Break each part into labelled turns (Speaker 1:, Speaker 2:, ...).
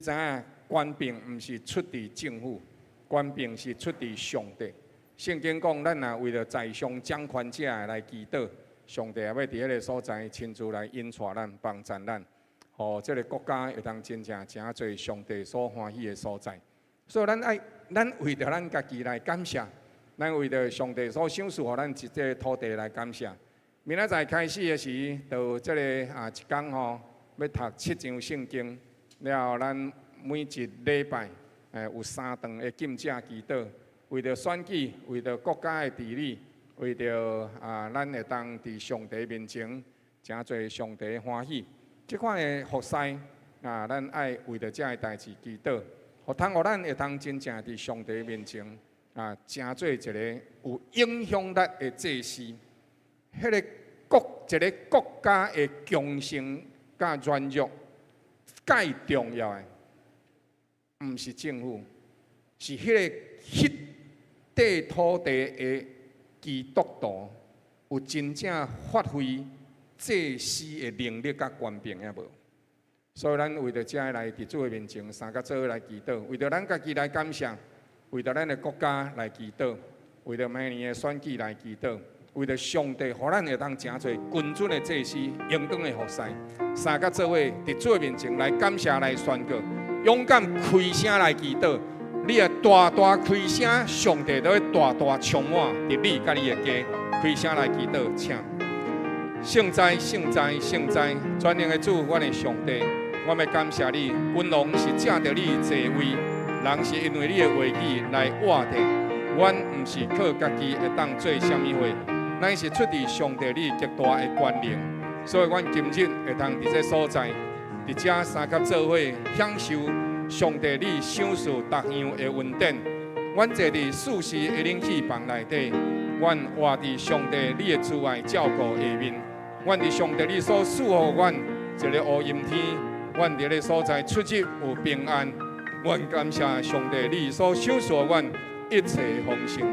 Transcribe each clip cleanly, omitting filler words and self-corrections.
Speaker 1: 知影權柄毋是出佇政府，權柄是出佇上帝。聖經講，咱若為著在上掌權者來祈禱，上帝也欲佇彼个所在親自來引帶咱、幫贊咱，予這个國家會當真正成做上帝所歡喜的所在。所以，咱愛，咱為著咱家己來感謝，咱為著上帝所賞賜予咱這塊土地來感謝。明仔載開始的時，就這个啊一工吼，欲讀七章聖經，了後咱每一禮拜，有三頓的禁食祈禱，為著選舉，為著國家的治理，為著啊，咱會當佇上帝面前，成做上帝歡喜。這款的服侍啊，咱愛為著這个代誌祈禱，予通予咱會當真正佇上帝面前啊，成做一个有影響力的祭司。彼个國一个國家的強盛佮軟弱，蓋重要的，毋是政府，是彼個彼塊土地的基督徒有真正發揮祭司的能力佮權柄抑無？所以咱為著這个來佇主的面前三佮做伙來祈禱，為著咱家己來感謝，為著咱的國家來祈禱，為著明年的選舉來祈禱，為著上帝，予咱會當成做君尊的祭司、榮光的服侍，三佮做伙佇主的面前來感謝、來宣告，勇敢開聲來祈禱。你若大大開聲，上帝都會大大充滿佇你佮你的家。開聲來祈禱，請。聖哉，聖哉，聖哉！全能的主，阮的上帝，我欲感謝你。君王是藉著你坐位，人是因為你的話語來活的。阮毋是靠家己會當做啥物貨，乃是出佇上帝你極大的權能。所以，阮今日會當佇這所在，佇遮三佮做伙享受上帝你賞賜逐樣的恩典。阮坐佇舒適的冷氣房內底，阮活佇上帝你的慈愛照顧下面。阮佇上帝你所賜予阮一个烏陰天，阮佇這个所在出入有平安。阮感謝上帝你所賞賜予阮一切豐盛。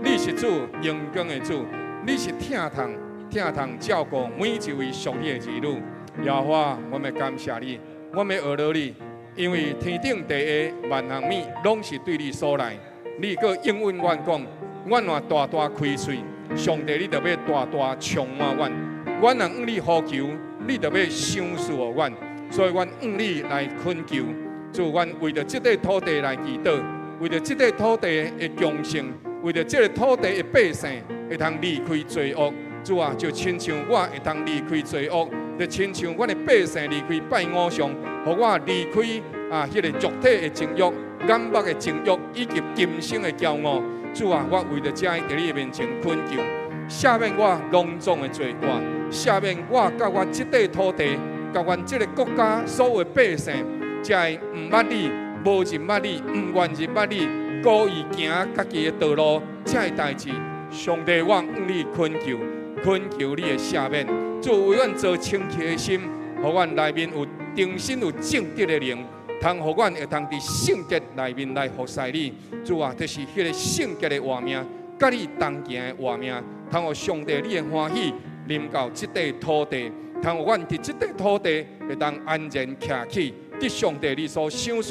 Speaker 1: 你是主，榮光的主，你是疼痛疼痛照顧每一位屬你的兒女。耶和華，我欲感謝你，我欲學落你，因為天頂地下萬項物攏是對你所來。你閣應允阮講，阮若大大開喙，上帝你就欲大大充滿阮。阮若向你呼求，你就欲賞賜予阮。所以，阮向你來懇求，主，阮為著這塊土地來祈禱，為著這塊土地的強盛，為著這个土地的百姓會通離開罪惡。主啊，就親像我會通離開罪惡，就親像阮的百姓離開拜偶像，予我離開啊，彼个肉體的情慾、眼目的情慾以及今生的驕傲。主啊，我為著這佇你的面前懇求，赦免我攏總的罪過，赦免我佮阮這塊土地、佮阮這个國家所有的百姓，才會毋捌你、無認捌你、毋願認捌你，故意行家己的道路，這个代誌，上帝，我向你懇求，懇求你的赦免。主，為阮造清潔的心，予阮內面有重新有正直的靈，通予阮會通佇聖潔內面來服侍你。主啊，就是彼个聖潔的活命，佮你同行的活命，通予上帝你的歡喜臨到這塊土地，通予阮佇這塊土地會當安然徛起，得上帝你所賞賜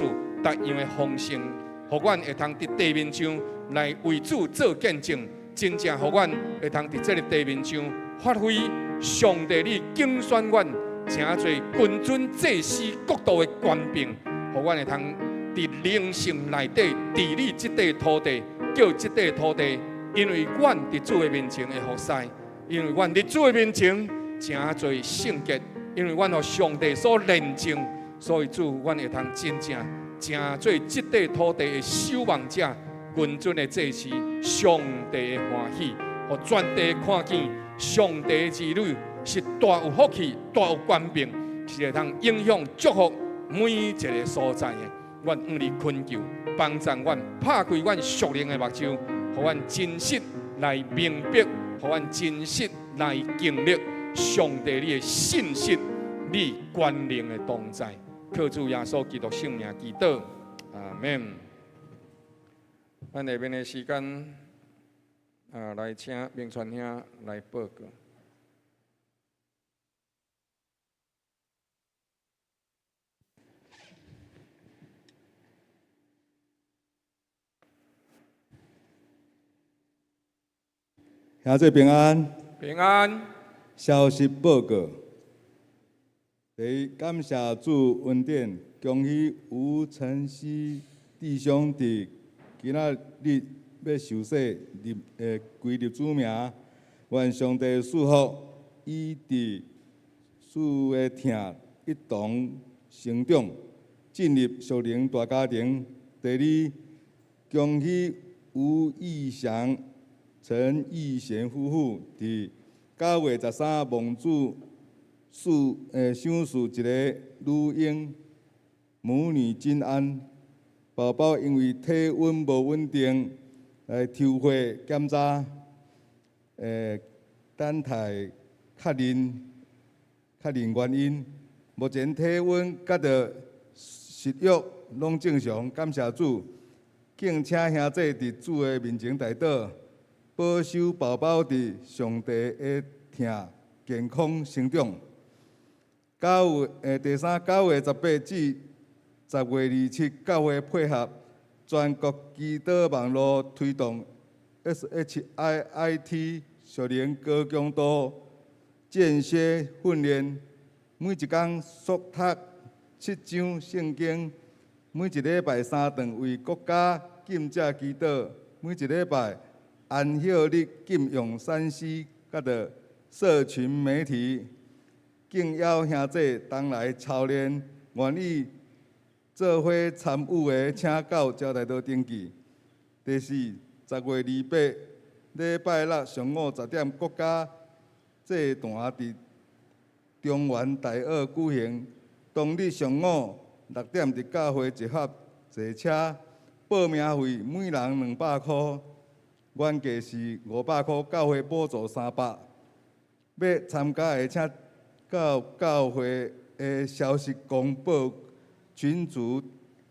Speaker 1: 逐樣的豐盛，予阮會通佇地面上來為主做見證，真正予阮會通佇這个地面上發揮上帝你揀選阮，成做君尊祭司國度的權柄，予阮會通佇靈性內底治理這塊土地，叫這塊土地，因為阮佇主的面前會服侍，因為阮佇主的面前成做聖潔，因為阮予上帝所煉淨，所以主，阮會通真正成做這塊土地的守望者、君尊的祭司，上帝的歡喜，予全地看見上帝的兒女是大有福氣、大有權柄，是會通影響祝福每一个所在的。阮向你懇求，幫助阮拍開阮屬靈的目睭，予阮真實來明白，予阮真實來經歷上帝你的信實、你權能的同在。靠主耶穌基督聖名祈禱，阿門。咱下面的時間，啊，來請明傳兄來報告。
Speaker 2: 兄弟平安。
Speaker 1: 平安。
Speaker 2: 消息報告。第一，感謝主恩典，恭喜吳晨曦弟兄佇今仔日欲受洗入歸入主名，願上帝賜福，伊佇主的疼一同成長，進入屬靈大家庭。第二，恭喜吳義祥、陳義賢夫婦佇9月13蒙主賞賜一个女嬰，母女均安。寶寶因為體溫無穩定，來抽血檢查，等待確認原因。目前體溫佮著食欲攏正常，感謝主。敬請兄弟佇主的面前代禱，保守寶寶佇上帝的疼健康成長。第三，9月18至10月27，教會配合全國祈禱網路推動 SHIIT 屬靈高強度間歇訓練，每一工速讀七章聖經，每一禮拜三頓為國家禁食祈禱，每一禮拜安息日禁用3C佮著社群媒體，敬邀兄弟同來操練，願意做伙參與的，請到招待所登記。第四，10月28，禮拜六上午10點，國家祭壇佇中原大學舉行。當日上午6點佇教會集合坐車，報名費每人200箍，原價是500箍，教會補助300。欲參加的，請到教會的消息公布群組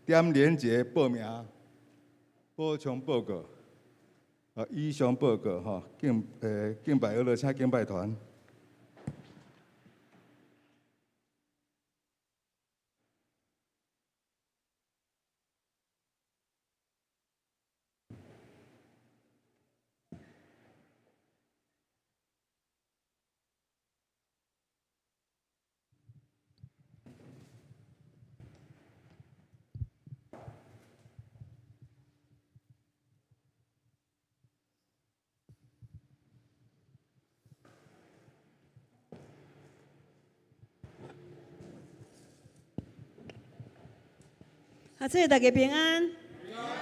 Speaker 2: 點連結報名。補充報告，以上報告吼，敬拜完了，請敬拜團。
Speaker 3: 啊，這个大家平安。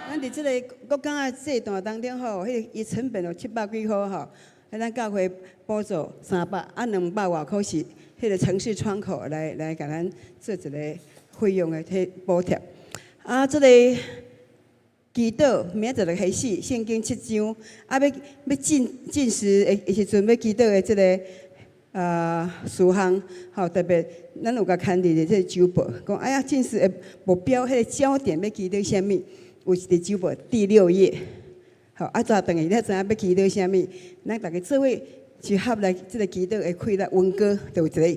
Speaker 3: 咱佇這个國家的祭壇當中吼，彼个伊成本有700幾箍吼，彼咱教會補助300，啊200外箍是彼个城市窗口來共咱做一个費用的彼補貼。啊，這个祈禱明仔載就開始，聖經七章，啊，欲進食的時陣欲祈禱的這个事項，吼，特別咱有共牽佇咧這个週報，講哎呀，進食的目標，彼个焦點欲祈禱啥物？有佇週報第六頁，吼，啊，轉轉去，你知影欲祈禱啥物？咱逐家做伙集合來這个祈禱的氣力溫哥，就有一个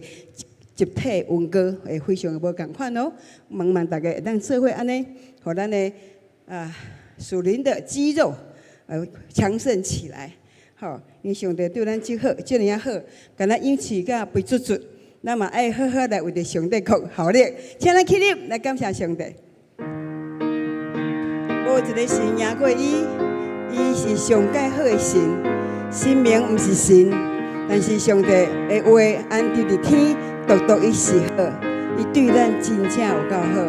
Speaker 3: 集體溫哥會非常的無仝款哦。問問大家會當做伙按呢，予咱的屬靈的肌肉強盛起來。吼，因為上帝對咱真好，這爾仔好，共咱養飼甲肥足足，咱嘛愛好好來為著上帝國效力。請咱起立來感謝上帝。無一个神贏過伊，伊是上蓋好的神，神明毋是神，但是上帝的話安置佇天，獨獨伊是好，伊對咱真正有夠好。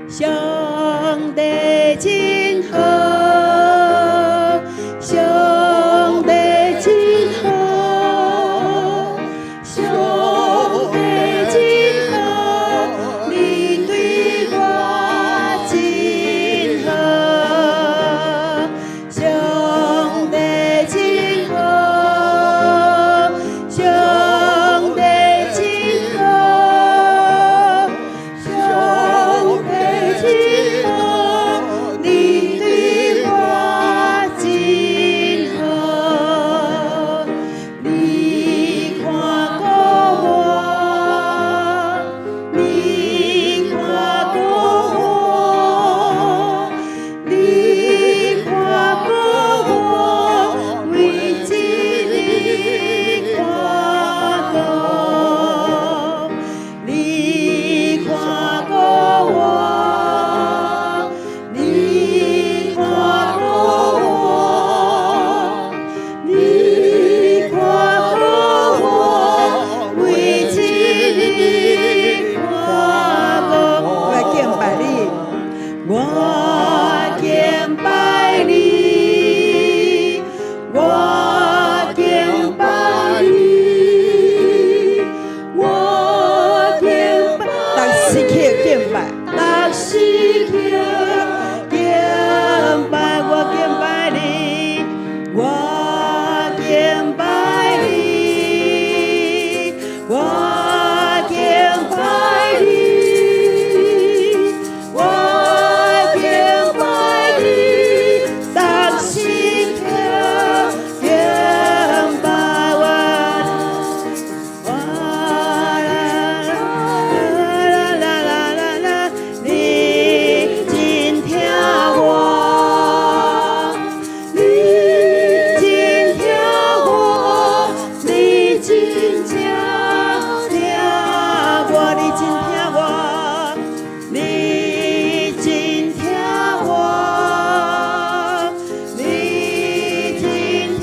Speaker 3: 上帝真好，上帝真好，上帝真好，你對我真好。上帝真好，上帝真刻敬拜，我敬拜你，我敬拜你，我敬拜你，我敬拜你，逐時刻敬拜我。哇啦啦啦啦啦啦，你真疼我，你真疼我，你真正疼我，你真疼我，你真疼我，你真疼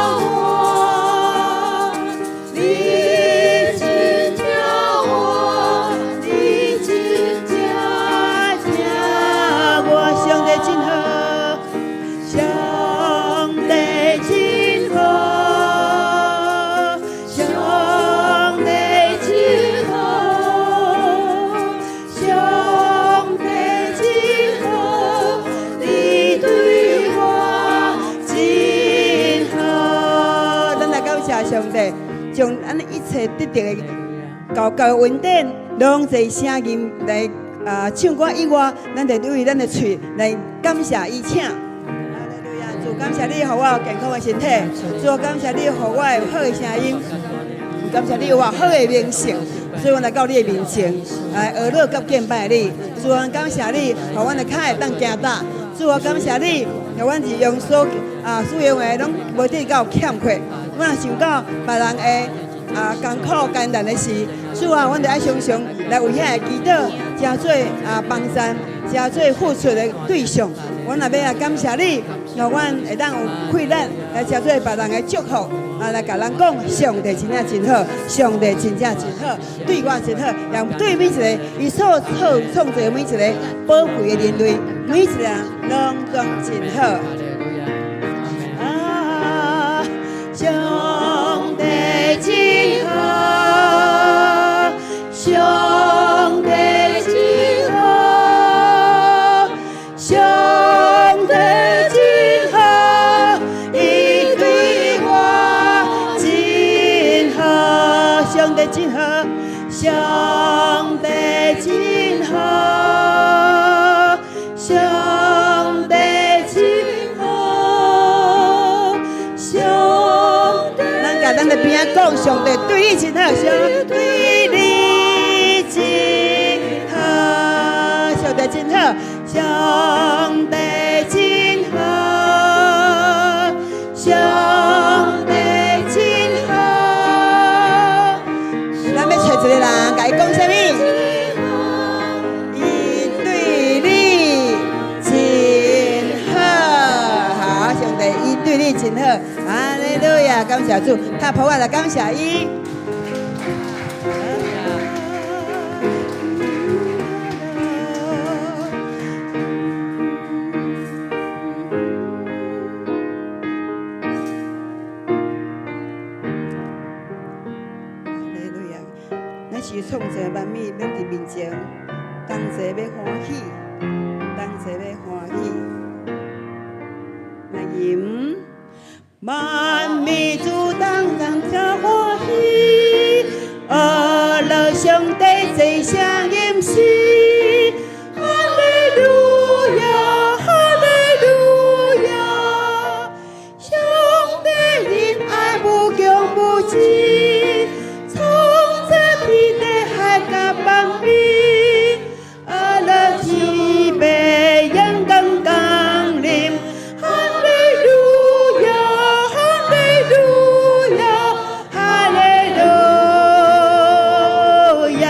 Speaker 3: 我，你真疼我，你真正疼我，上帝真好，上帝真好，上帝真好，上帝真好，你對我真好。咱來感謝上帝，將咱一切得著的高高恩典，攏做聲音來啊唱歌以外，咱就對咱的喙來感謝伊，請。哈利路亞，主感謝你，予我有健康的身體；主感謝你，予我有好的聲音；感謝你，予我好的靈性。所以，阮來到你的面前，來學樂佮敬拜你。主啊，感謝你，予阮的跤會當行踏。主啊，感謝你，予阮日用所啊使用的攏無得到欠缺。阮若想到別人的啊艱苦艱難的事，主啊，阮著愛常常來為遐个祈禱，成做啊幫贊，成做付出的對象。阮若欲來感謝你，予阮會當有氣力來成做別人的祝福，啊，來共人講，上帝真正真好，上帝真正真好，對我真好，也對每一個伊所創創造每一個寶貴的人類，每一個人攏總真好。啊，上帝真好，上帝真好，上帝真好，伊對我真好，上帝真好，上帝真好，上帝真好，上帝。咱共咱的邊仔講，上帝對你真好，上帝對你真好，上帝真好，上帝真好，上帝真好。咱欲揣一个人，共伊講啥物？伊對你真好，好，上帝，伊對你真好，哈利路亞，感謝主，拍噗仔來感謝伊。哈利路亞！咱是創造萬物，咱佇面前同齊欲歡喜，同齊欲歡喜。來吟，萬民主當當真歡喜，學樂上帝齊聲吟詩，哈利路亞，哈利路亞，上帝仁愛無窮無盡，創造天地海佮萬物，學樂天父榮光降臨，哈利路亞，哈利路亞，哈利路亞。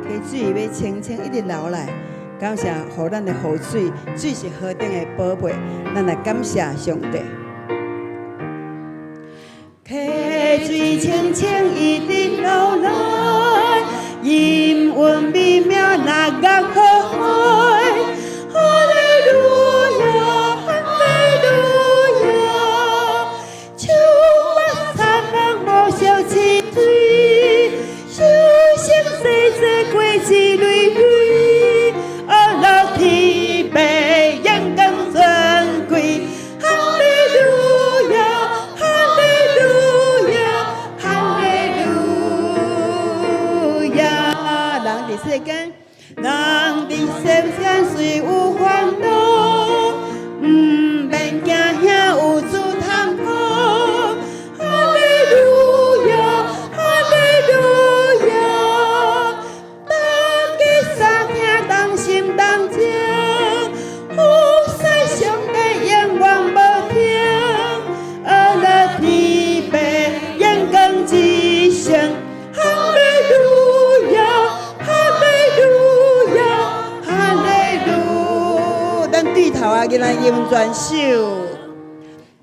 Speaker 3: 溪水欲清清一直流來。感謝予咱的雨水，水是何等的寶貝，咱來感謝上帝。溪水清清一直流來，音韻美妙那個可愛。哈利路亞，哈利路亞，樹木青無相青翠，樹生細細果子累累，阿樂天父榮光尊貴，哈利路亞，哈利路亞，哈利路亞。人佇世間，人佇世間雖有煩惱，毋免驚遐有主探顧。哈利路亞，哈利路亞，大家三聽同心同情，服侍上帝永遠無停。阿樂天父榮光之聖，哈利路亞，哈利路亞，哈利路。咱對頭仔囡仔用全首，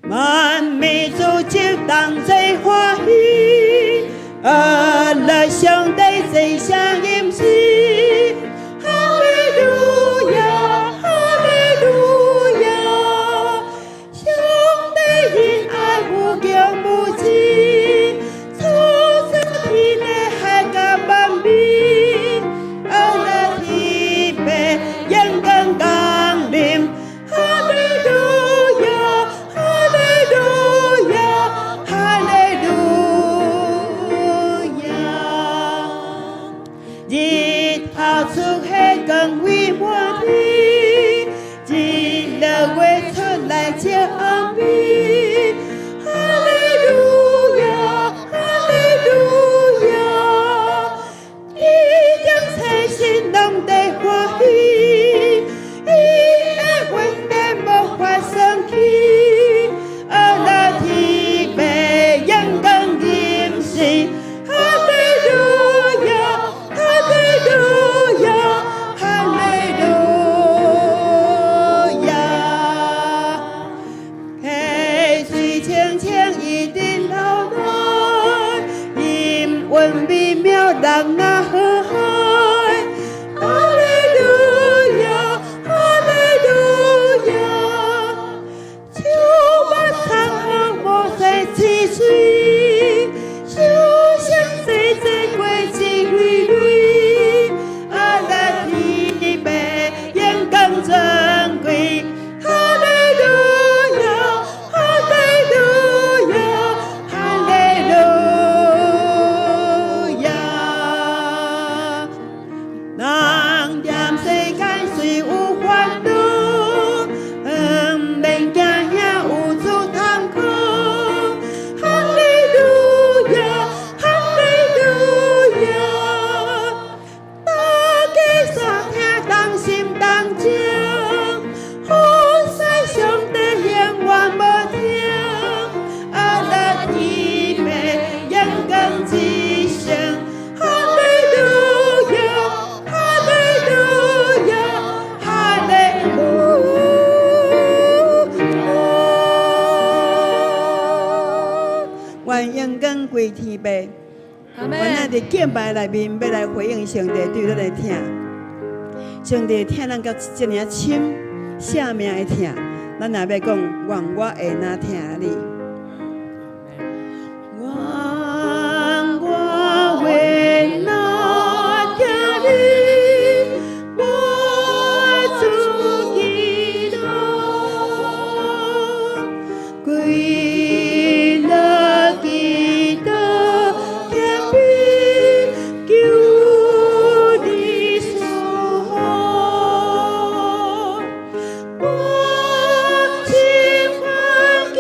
Speaker 3: 萬民諸族同齊歡喜，阿樂上帝齊聲吟詩，哈利路亞，哈利路亞，上帝仁愛無窮無盡，創造天地海甲萬民，阿樂天父榮光降臨，哈利路亞，哈利路亞，哈利路亞。日頭出彼光輝滿天，日落月出來照暗暝。哈利路亞，哈利路亞，天頂星星攏佇歡喜，伊的恩典無法算起，阿樂天父榮光吟詩，哈利路亞，哈利路亞，哈利路亞。溪水清清一直流來，音韻美妙人啊好海。哈利路亞，哈利路亞，樹木青無細青翠，樹生細細果子累累，阿樂天父榮光尊貴，哈利路亞，哈利路亞，哈利路亞。人踮世間雖有煩惱，毋免驚遐有主探顧。哈利路亞，哈利路亞，大家三聽同心同情，服侍上帝永遠無停。阿樂天父榮光之聖，哈利路亞，哈利路亞，哈利路亞。願榮光歸天父。
Speaker 4: 阿門。
Speaker 3: 阮咱佇敬拜內面，欲來回應上帝對咱的疼。上帝疼咱到這爾仔深，性命的疼，咱若欲講，願我會若疼你。願我會若疼你，我主基督，歸樂基督謙卑，求你賜福。我心願求。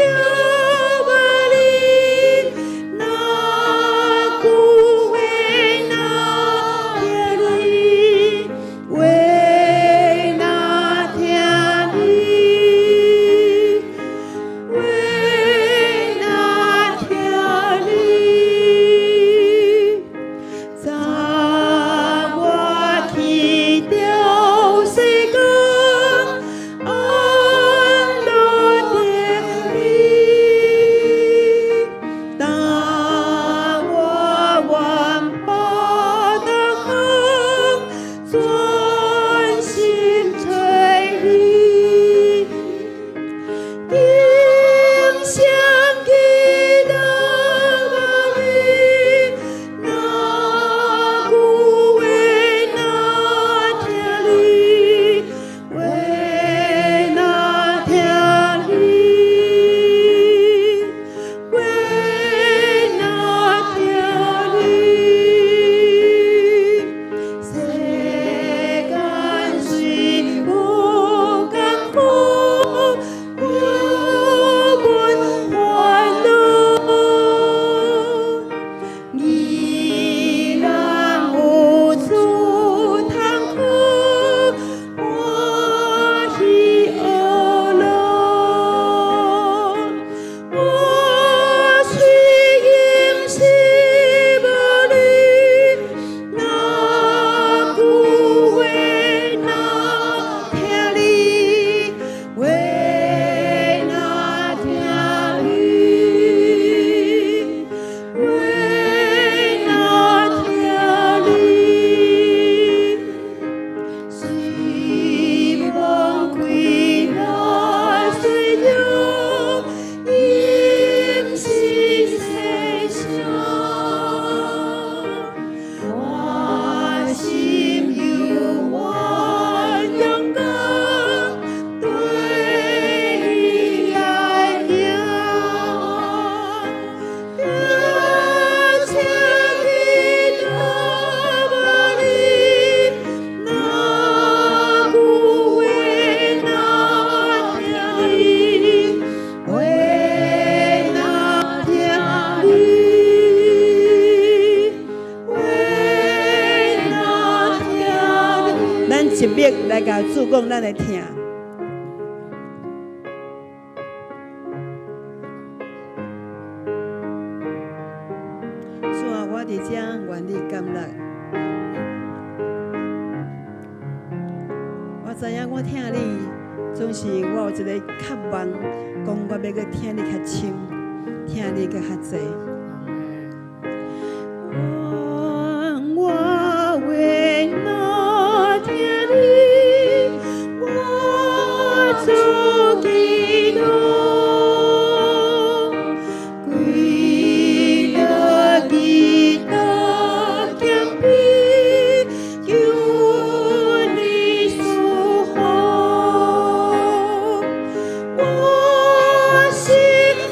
Speaker 3: 一脈來共主講咱的疼。主啊，我佇遮願你感恩。我知影我疼你，總是我有一个渴望，講我欲閣疼你較深，疼你閣較濟。我為哪疼你，我主基督，歸了基督謙卑，求你賜福。我心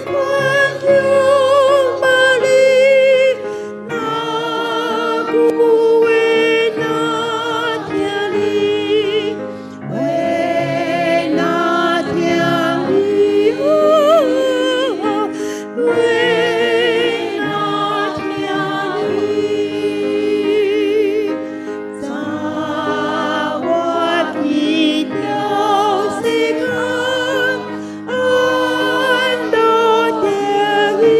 Speaker 3: 懇求無你，若久話若疼你，話若疼你，話若疼你，早我記著世間安樂得意，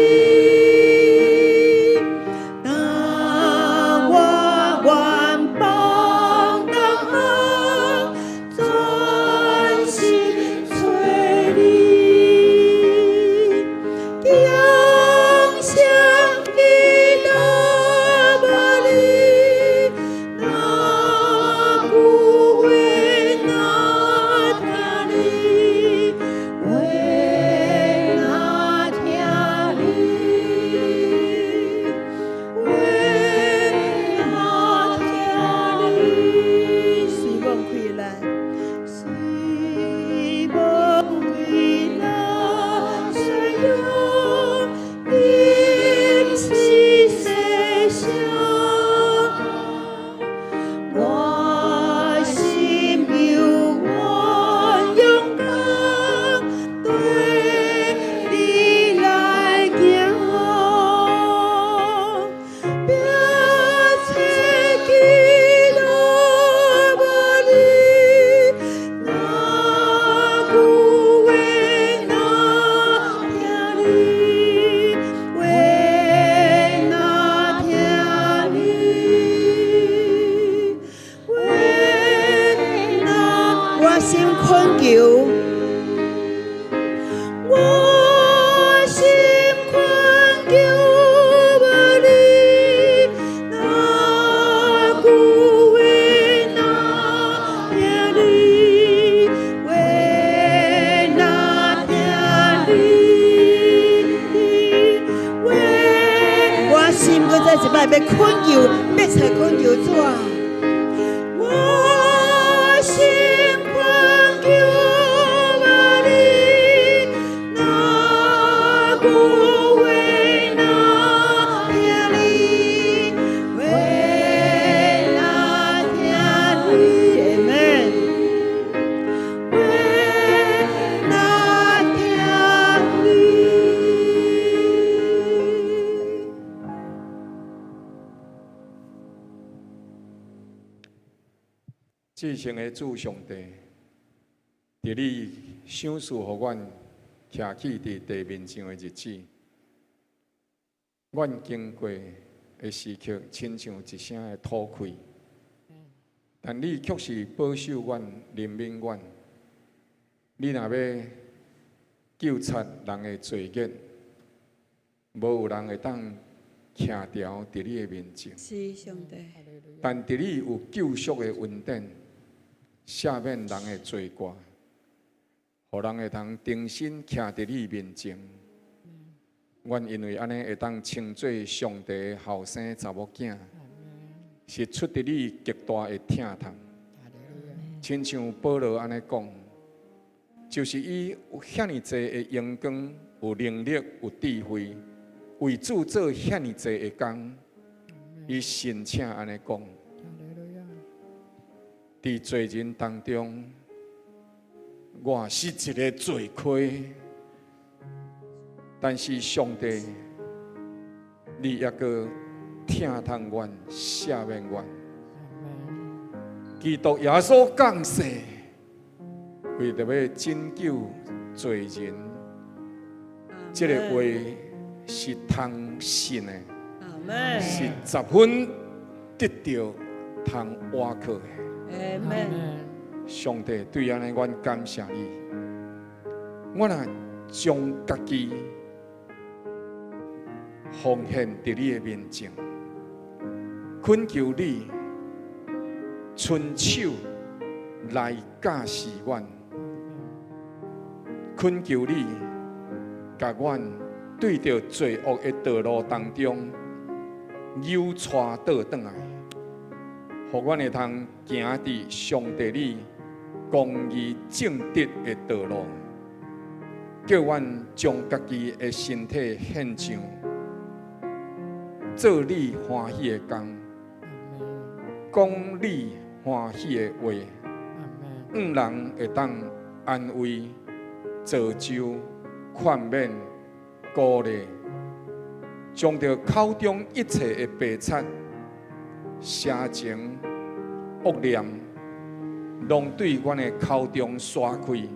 Speaker 3: 當我願放當行，專心揣你，仰向基督無你，若久話若疼你，話若疼你，話若疼你，隨望開來，隨望開來，信仰定是世上。我心猶願勇敢對你來行，並且基督無你，若久話若疼你，話若疼你，話若我心懇求。我心懇求無你，若久話若疼你，話若疼你，話我心閣再一擺欲懇求，欲揣懇求主啊！我心懇求無你，若久話若疼你，話若疼你，阿們。話若疼你。
Speaker 1: 至聖的主上帝，佇你賞賜予阮徛起佇地面上的日子，阮經過的時刻，親像一聲的吐氣，但你卻是保守阮、憐憫阮。你若欲究察人的罪孽，無有人會當徛牢佇你的面前。
Speaker 3: 是上帝，
Speaker 1: 但佇你有救贖的恩典，赦免人的罪過，予人會當重新徛佇你面前。阮因為按呢會當稱做上帝的後生查某囝，是出佇你極大的疼痛。親像保羅按呢講，就是伊有遐爾濟的榮光，有能力，有智慧，為主做遐爾濟的工，伊甚且按呢講，佇罪人當中，我是一个罪魁，但是上帝，你猶閣疼痛阮、赦免阮。基督耶穌降世，為著欲拯救罪人，這个話是通信的，是十分得著通倚靠的。上帝對按呢，阮感謝你。我若將家己奉獻佇你的面前，懇求你親手來教示阮，懇求你共阮對著罪惡的道路當中扭帶倒轉來，予阮會通行佇上帝你公義正直的道路，叫阮將家己的身體獻上，做你歡喜的工，講你歡喜的話，讓人會當安慰、造就、勸勉、鼓勵，將著口中一切的白賊、邪情、惡念，攏對阮的口中刷開，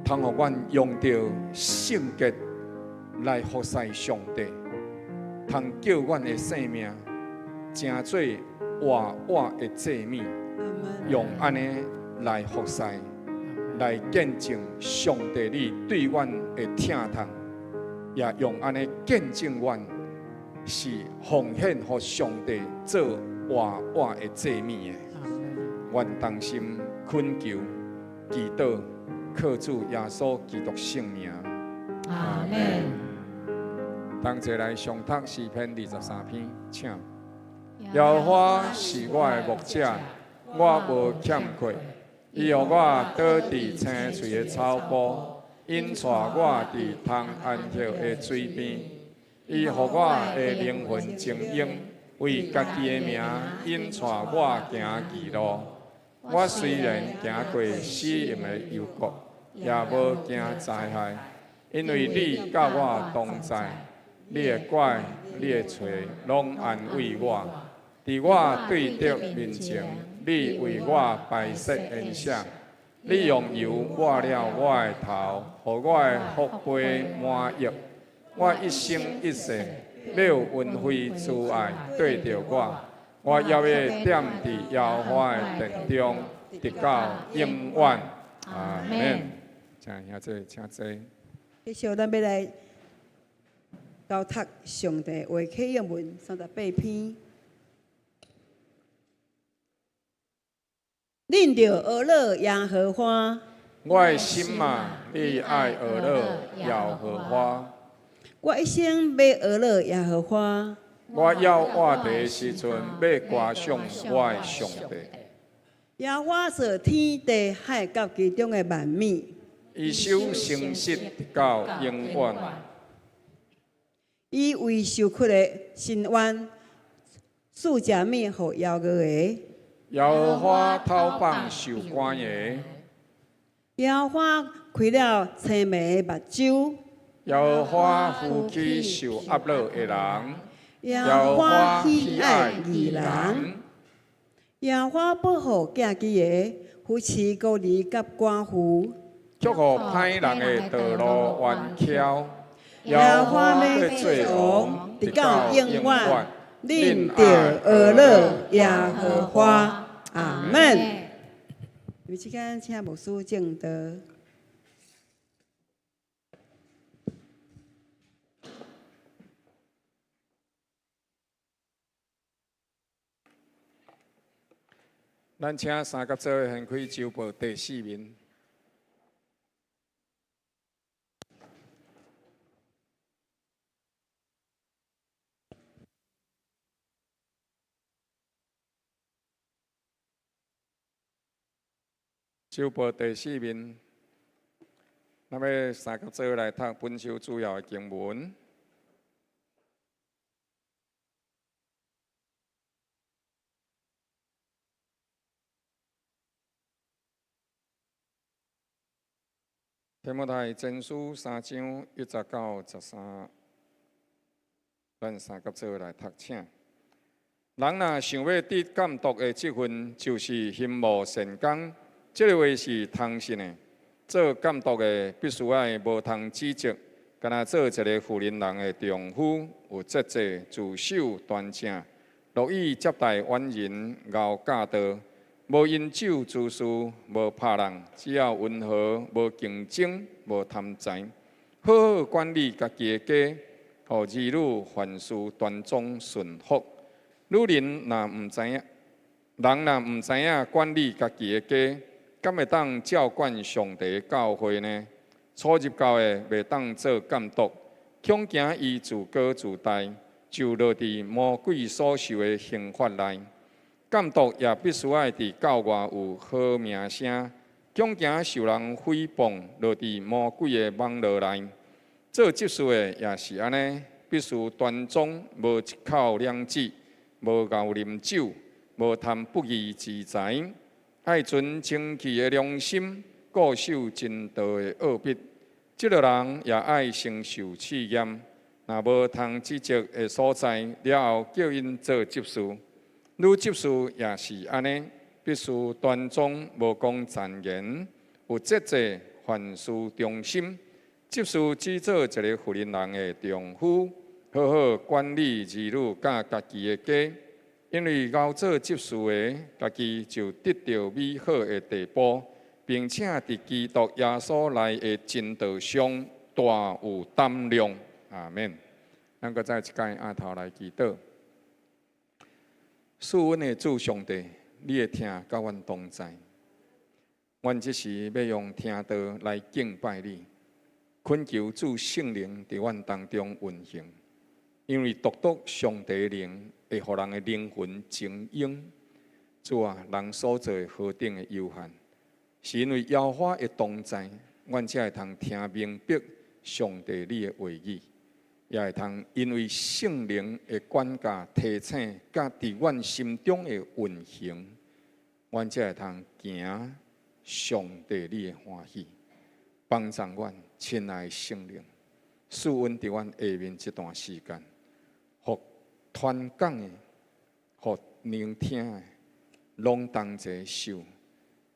Speaker 1: 通予阮用著聖潔來服侍上帝，通叫阮的生命成做活活的祭物，用按呢來服侍，來見證上帝你對阮的疼痛，也用按呢見證阮是奉獻予上帝做活活的祭物的。阮同心懇求、祈禱，靠主耶穌基督聖名。
Speaker 4: 阿門。
Speaker 1: 同齊來誦讀詩篇23篇，請。耶和華是我的牧者，我無欠缺。伊予我倒佇青翠的草埔，引帶我佇通安歇的水邊。伊予我的靈魂晶瑩，為家己的名引帶我行義路。我雖然行過死蔭的幽谷，也無驚災害，因為你佮我同在，你的拐、你的槌攏安慰我。佇我對敵面前，你為我擺設筵席，你用油抹了我的頭，予我的福杯滿溢。我一生一世欲有恩惠慈愛綴著我，我猶欲踮佇耶和華的殿中，直到永遠。阿門。請兄姐，請坐。
Speaker 3: 繼續，咱欲來交讀上帝話啟用文38篇。恁著學樂耶和華。
Speaker 1: 我的心啊，你愛學樂耶和華。
Speaker 3: 我一生欲學樂耶和華。
Speaker 1: 我猶活佇的時陣，欲歌頌我的上帝。
Speaker 3: 耶和華造天地海佮其中的萬物。
Speaker 1: 伊守誠實直到永遠。
Speaker 3: 伊為受屈的伸冤，賜食物予枵餓的。
Speaker 1: 耶和華討放受關的。
Speaker 3: 耶和華開了青盲的目睭。
Speaker 1: 耶和華扶起受壓倒的人。
Speaker 3: 耶和華喜愛義人。耶和華保護寄居的，扶持孤兒佮寡婦。
Speaker 1: 卻予歹人的道路彎曲。
Speaker 3: 耶和華欲做王，直到永遠。恁著學樂耶和華，阿門。有時間請牧師證道。
Speaker 1: 咱請三甲組掀開週報第四面。週報第四面，咱欲三甲組來讀本周主要的經文。提摩太前書3章1到13，咱三甲做來讀，請。人若想欲得監督的職分，就是欣慕善工。這个話是通信的。做監督的必須愛無通指責，敢若做一个婦人人的丈夫，有節制、自守端正，樂意接待遠人，𠢕教導，無因酒滋事，無拍人，只要溫和，無競爭，無貪財，好好管理家己的家，予兒女凡事端莊順服。女人若毋知影，人若毋知影管理家己的家，敢會當照管上帝的教會呢？初入教的袂當做監督，恐驚伊自高自大，就落佇魔鬼所受的刑罰內。監督也必須愛佇教外有好名聲，恐驚受人誹謗，落佇魔鬼的網羅內。做執事的也是按呢，必須端莊，無一口兩舌，無𠢕啉酒，無貪不義之財。愛存清氣的良心，固守真道的奧秘。這類人也愛承受試驗，若無通指責的所在，了後叫𪜶做執事。女執事也是按呢，必須端莊，無講讒言，有節制，凡事忠心。執事只做一个婦人人的丈夫，好好管理兒女佮家己的家。因為𠢕做執事的，家己就得著美好的地步，並且佇基督耶穌來的真道上大有膽量。阿們。咱閣再一擺阿頭來祈禱。賜阮的主上帝，你的疼佮阮同在。阮這時欲用聽道來敬拜你，懇求主聖靈佇阮當中運行，因為獨獨上帝靈會予人的靈魂晶瑩。主啊，人所做的何等的有限，是因為耶和華的同在，阮才會通聽明白上帝你的話語，也會通因為聖靈的管教、提醒，佮佇阮心中的運行，阮才會通行上帝你的歡喜。幫助阮親愛的聖靈，賜阮佇阮下面這段時間，予傳講的、予聆聽的，攏同齊受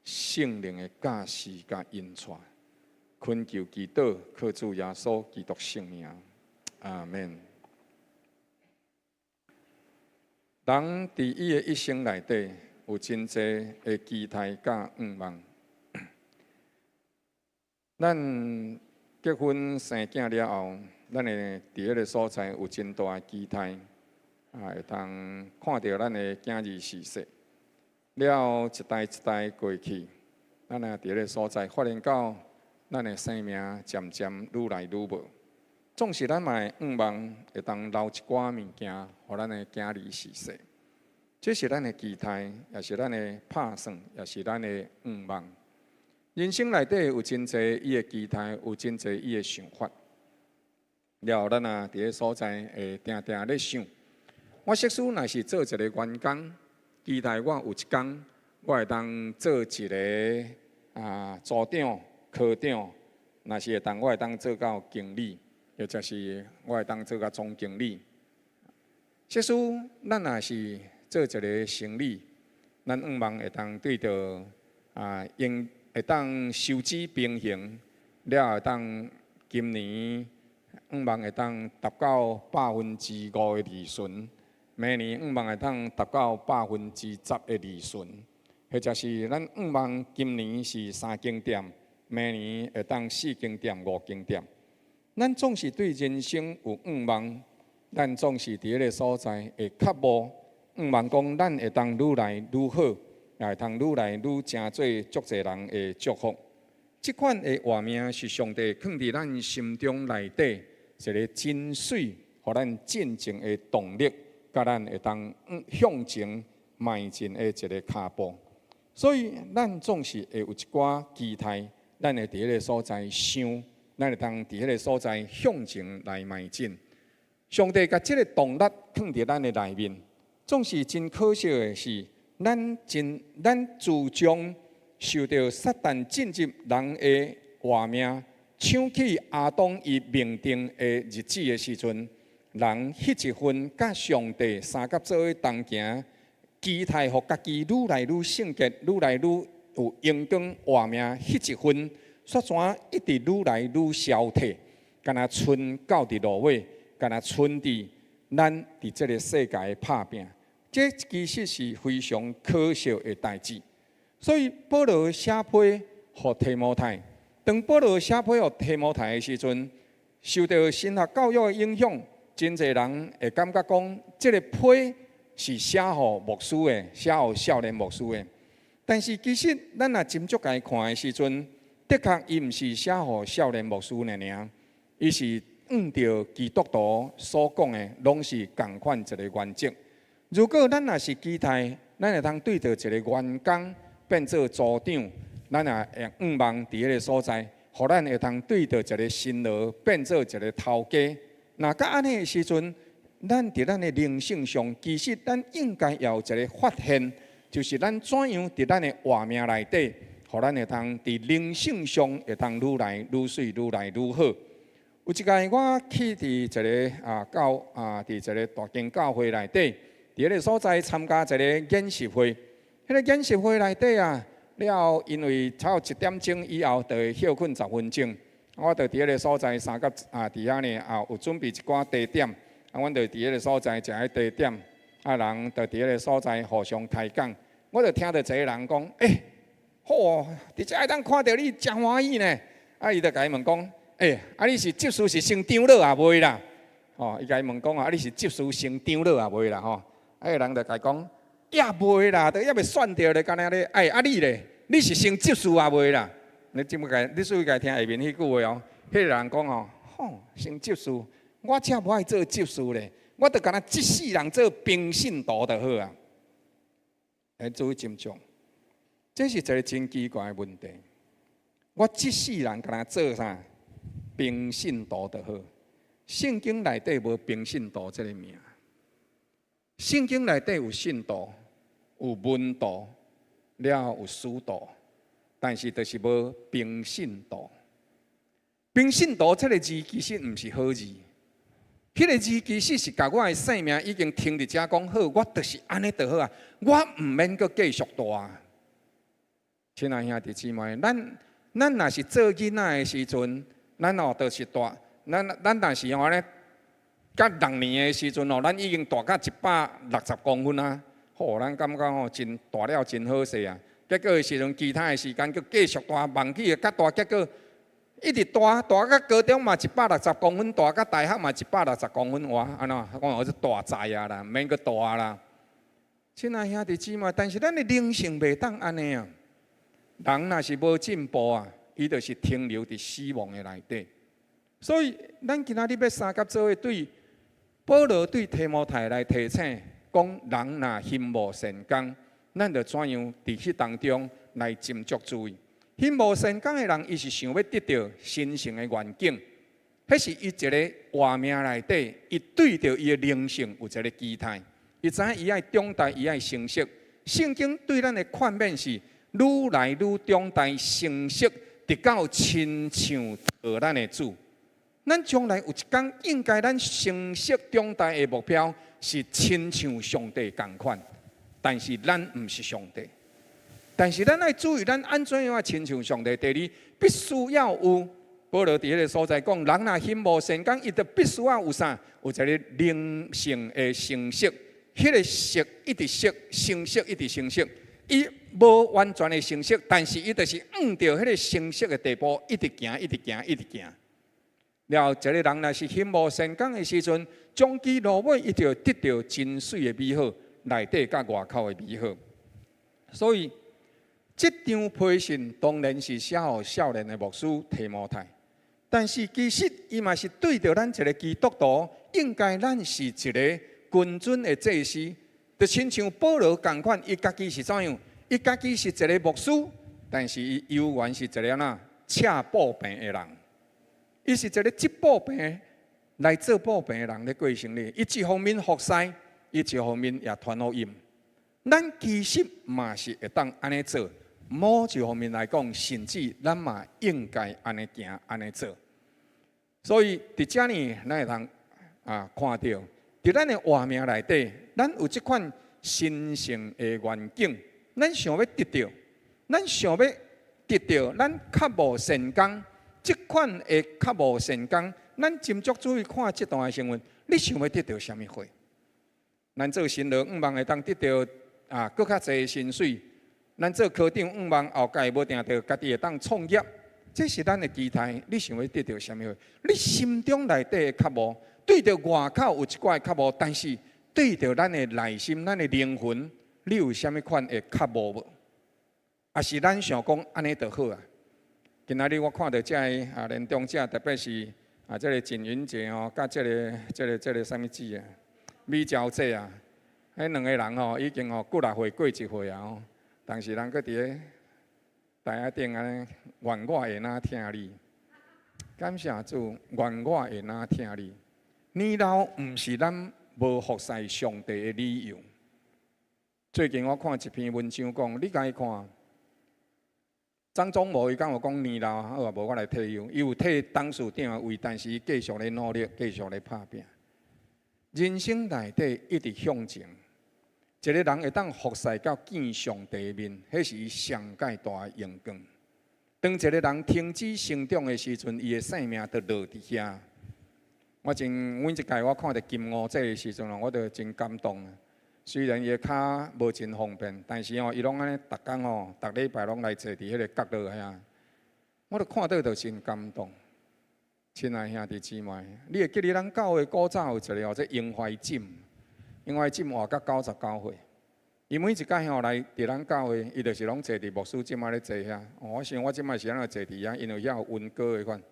Speaker 1: 聖靈的教示佮引帶。懇求祈禱，靠主耶穌基督聖名，阿們。人佇伊的一生內底，有真濟的期待佮願望。咱結婚生囝了後，咱會佇彼个所在有真大的期待，啊，會通看著咱的囝兒序細。了後一代一代過去，咱也佇彼个所在發現到，咱的生命漸漸愈來愈無。總是咱嘛會向望會當留一寡物件，予咱的囝兒序細。這是咱的期待，也是咱的拍算，也是咱的願望。人生內底有真濟伊的期待，有真濟伊的想法。了後，咱也佇个所在會定定咧想，我設使若是做一个員工，期待我有一工，我會當做一个組長、科長，若是會當，我會當做到經理，或者是我會當做到總經理。設使咱若是做一个生理，咱向望會當對著用會當收支平衡，了後會當今年向望會當達到5%的利潤，明年向望會當達到10%的利潤，或者是咱向望今年是三間店，明年會當四間店、五間店。咱總是對人生有向望，咱總是佇彼个所在會渴慕，向望講咱會當愈來愈好，也會通愈來愈成做足濟人的祝福。這款的活命是上帝囥佇咱心中內底一个真媠，予咱進前的動力，佮咱會當向前邁進的一个跤步。所以，咱總是會有一寡期待，咱會佇彼个所在想，咱會當佇彼个所在向前來邁進。上帝共這个動力囥佇咱的內面，總是真可惜的是，咱真咱自從受著撒旦進入人的活命，搶去亞當伊命定的日子的時陣，人彼一份佮上帝相佮做伙同行，期待予家己愈來愈聖潔，愈來愈有榮光活命，彼一份，煞怎一直愈來愈消退，敢若賰到佇落尾，敢若賰佇咱佇這个世界的拍拚，這其實是非常可惜的代誌。所以保羅寫批予提摩太，當保羅寫批予提摩太的時陣，受著神學教育的影響，真濟人會感覺講，這个批是寫予牧師的，寫予少年牧師的。但是其實咱若斟酌共伊看的時陣，的確伊毋是寫予少年牧師爾爾，伊是按著基督徒所講的，攏是仝款一个原則。如果咱若是期待，咱會通對著一个員工變做組長，咱也會向望佇彼个所在，予咱會通對著一个新郎變做一个頭家。若佮按呢的時陣，咱佇咱的靈性上，其實咱應該要有一个發現，就是咱怎樣佇咱的活命內底，予咱會通佇靈性上會通愈來愈媠，愈來愈好。有一擺我去佇一个啊教啊，佇一个大間教會內底，佇彼个所在參加一个研習會。彼个研習會內底啊，了後因為差不多1點鐘以後就會歇睏10分鐘，我就佇彼个所在相佮啊，佇遐呢啊有準備一寡茶點，啊，阮就佇彼个所在食彼茶點，啊人就佇彼个所在互相開講，我就聽著一个人講，欸，好，佇遮會當看著你誠歡喜呢，啊，伊就共伊問講，欸，啊你是執事是升長老啊未啦？吼，伊共伊問講啊，你是執事升長老啊未啦？吼，啊，彼个人就共伊講，猶未啦，都猶未選著咧，敢若咧，哎，啊你咧，你是升執事啊未啦？你這麼共，你注意共聽下面彼句話哦。彼个人講哦，吼，升執事，我才無愛做執事咧，我就敢若這世人做平信徒就好啊。欸，注意斟酌，這是一个真奇怪的問題。我這世人敢若做啥？平信徒就好。聖經內底無平信徒這个名。聖經內底有信徒，有門徒，了後有使徒，但是就是無平信徒。平信徒這个字其實毋是好字，彼个字其實是共我的性命已經停佇遮講好，我就是按呢就好啊，我毋免閣繼續大。親愛兄弟姊妹，咱若是做囡仔的時陣，咱哦就是大，咱若是按呢，佮6年的時陣哦，咱已經大到160公分啊！吼，咱感覺吼真大了，真好勢啊！結果的時陣，其他的時間閣繼續大，忘記會較大，結果一直大，大到高中嘛160公分，大到大學嘛一百六十公分，哇！按怎？我講我是大才啊啦，毋免閣大啦。親愛兄弟姊妹，但是咱的靈性袂當按呢啊！人若是無進步啊，伊就是停留佇死亡的內底。所以，咱今仔日欲相佮做伙對保羅對提摩太來提醒，講人若心無善工，咱著怎樣佇彼當中來斟酌注意。心無善工的人，伊是想欲得著神聖的願景，彼是伊一个活命內底，伊對著伊的靈性有一个期待。伊知影伊愛長大，伊愛成熟。聖經對咱的勸勉是愈來愈長大成熟，直到親像造咱的主。咱將來有一工，應該咱成熟長大的目標是親像上帝仝款，但是咱毋是上帝。但是咱愛注意，咱按怎樣仔親像上帝？第二，必須要有保羅佇彼个所在講，人若心無善工，伊就必須要有啥？有一个靈性的成熟，彼个熟一直熟，成熟一直成熟。伊無完全的成熟，但是伊就是向著彼个成熟的地步，一直行，一直行，一直行。了後，一个人若是心無善工的時陣，終其落尾，伊就得著真媠的美好，內底佮外口的美好。所以，這張批信當然是寫予少年的牧師提摩太，但是其實伊嘛是對著咱一个基督徒，應該咱是一个君尊的祭司，就親像保羅仝款，伊家己是怎樣？伊家己是一个牧師，但是伊猶原是一个按怎赤布棚的人。伊是一个織布棚來做布棚的人咧過生活。伊一方面服侍，伊一方面也傳福音。咱其實嘛是會當按呢做，某一方面來講，甚至咱嘛應該按呢行、按呢做。所以佇遮呢，咱會通啊看著，佇咱的活命內底，咱有這款神聖的願景，咱想欲得著，咱想欲得著，咱渴慕善工，這款的渴慕善工，咱斟酌注意看這段的經文，你想欲得著啥物貨？咱做新郎，向望會當得著啊，閣較濟薪水；咱做科長，向望後蓋無定著家己會當創業。這是咱的期待。你想欲得著啥物貨？你心中內底的渴慕，對著外口有一寡的渴慕，但是對著咱的內心、咱的靈魂，你有啥物款的渴慕無？抑是咱想講按呢就好啊？今仔日我看著這个啊年長者，特別是啊這个錦雲姐吼，佮這个、這个、這个啥物姊啊？美嬌姐啊，彼兩個人吼已經吼幾若歲過一歲啊吼，但是人閣佇咧台仔頂按呢，願我會若疼你，感謝主，願我會若疼你。年老毋是咱無服侍上帝的理由。最近我看一篇文章講，你共伊看，張忠謀伊敢有講年老好啊，無我來退休，伊有退董事長的位，但是伊繼續咧努力，繼續咧拍拚。人生內底一直向前，一個人會當服侍到見上帝面，彼是伊上蓋大的榮光。當一個人停止成長的時陣，伊的性命就落佇遐。我真每一屆我看著金烏姐的時陣，我就真感動。雖然伊的跤無真方便，但是吼，伊攏按呢，逐工吼，逐禮拜攏來坐佇彼个角落遐，我就看著就真感動。親愛兄弟姊妹，你會記得咱教會古早有一个號做英懷錦，英懷錦活到99歲。伊每一擺吼來佇咱教會，伊就是攏坐佇牧師這擺咧坐遐。我想我這擺是按怎坐佇遐，因為遐有溫哥的款，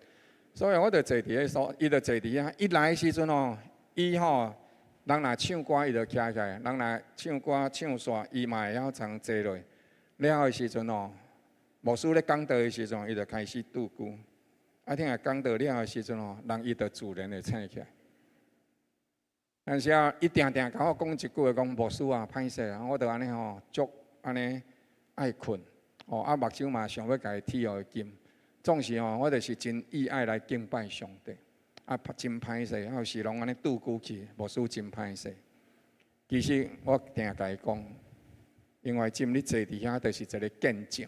Speaker 1: 所以我就坐佇彼所，伊就坐佇遐。伊來的時陣吼，伊吼人若唱歌，伊就徛起來；人若唱歌唱煞，伊嘛會曉從坐落。了的時陣吼，牧師咧講道的時陣，伊就開始拄久。啊，聽下講道了的時陣吼，人伊就自然會醒起來。但是啊，伊定定共我講一句話，講牧師啊，歹勢啊，我就按呢吼，足按呢愛睏，哦，啊，目睭嘛想欲共伊鐵予伊金，總是吼，我就是真意愛來敬拜上帝，啊，真歹勢，啊，有時攏按呢拄久去，牧師真歹勢。其實我定共伊講，因為針你坐佇遐，就是一個見證。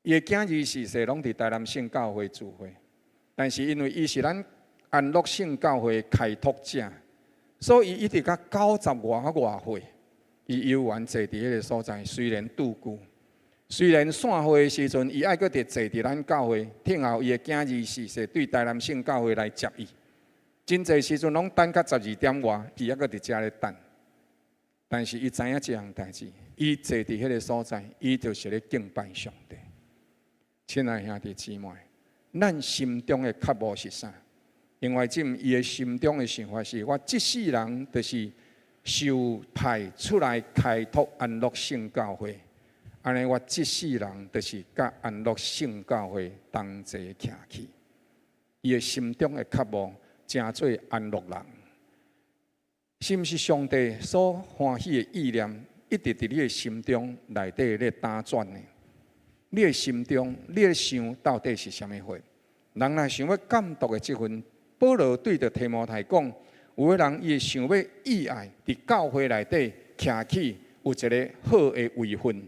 Speaker 1: 伊的囝兒自細攏佇台南聖教會聚會，但是因為伊是咱安樂聖教會的開拓者，所以一直到九十外外歲，伊猶原坐佇彼个所在。雖然拄久，雖然散會的時陣，伊愛閣佇坐佇咱教會，聽候伊的囝兒自細對台南聖教會來接伊。真濟時陣攏等到12點外，伊猶閣佇遮咧等。但是伊知影這項代誌，伊坐佇彼个所在，伊就是咧敬拜上帝。親愛兄弟姊妹，咱心中的渴慕是啥？另外，這伊的心中的想法是：我這世人就是受派出來開拓安樂聖教會，按呢，我這世人就是佮安樂聖教會同齊徛起。伊的心中的渴慕，成做安樂人，是毋是上帝所歡喜的意念，一直佇你的心中內底咧打轉呢？你的心中，你咧想到底是啥物貨？人若想欲監督的這份，保羅對著提摩太講，有的人伊會想欲意愛佇教會內底徛起有一个好的位份。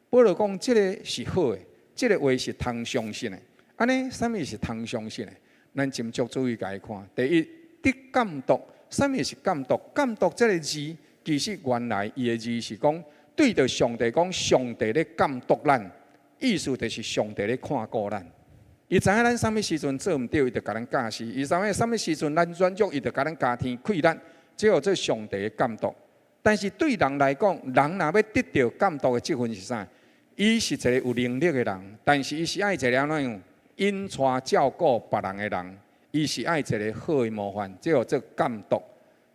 Speaker 1: 保羅講，這个是好的，這个話是通相信的。按呢，啥物是通相信的？咱斟酌注意共伊看。第一，得監督，啥物是監督？監督這个字，其實原來伊的字是講對著上帝講，上帝咧監督咱。意思就是上帝咧看顧咱，伊知影咱啥物時陣做毋對，伊就共咱教示；伊知影啥物時陣咱軟弱，伊就共咱加添氣力。這叫做上帝的監督。但是對人來講，人若欲得著監督的這份是啥？伊是一个有能力的人，但是伊是愛一个按怎樣引帶照顧別人的人，伊是愛一个好的模範，這叫做監督。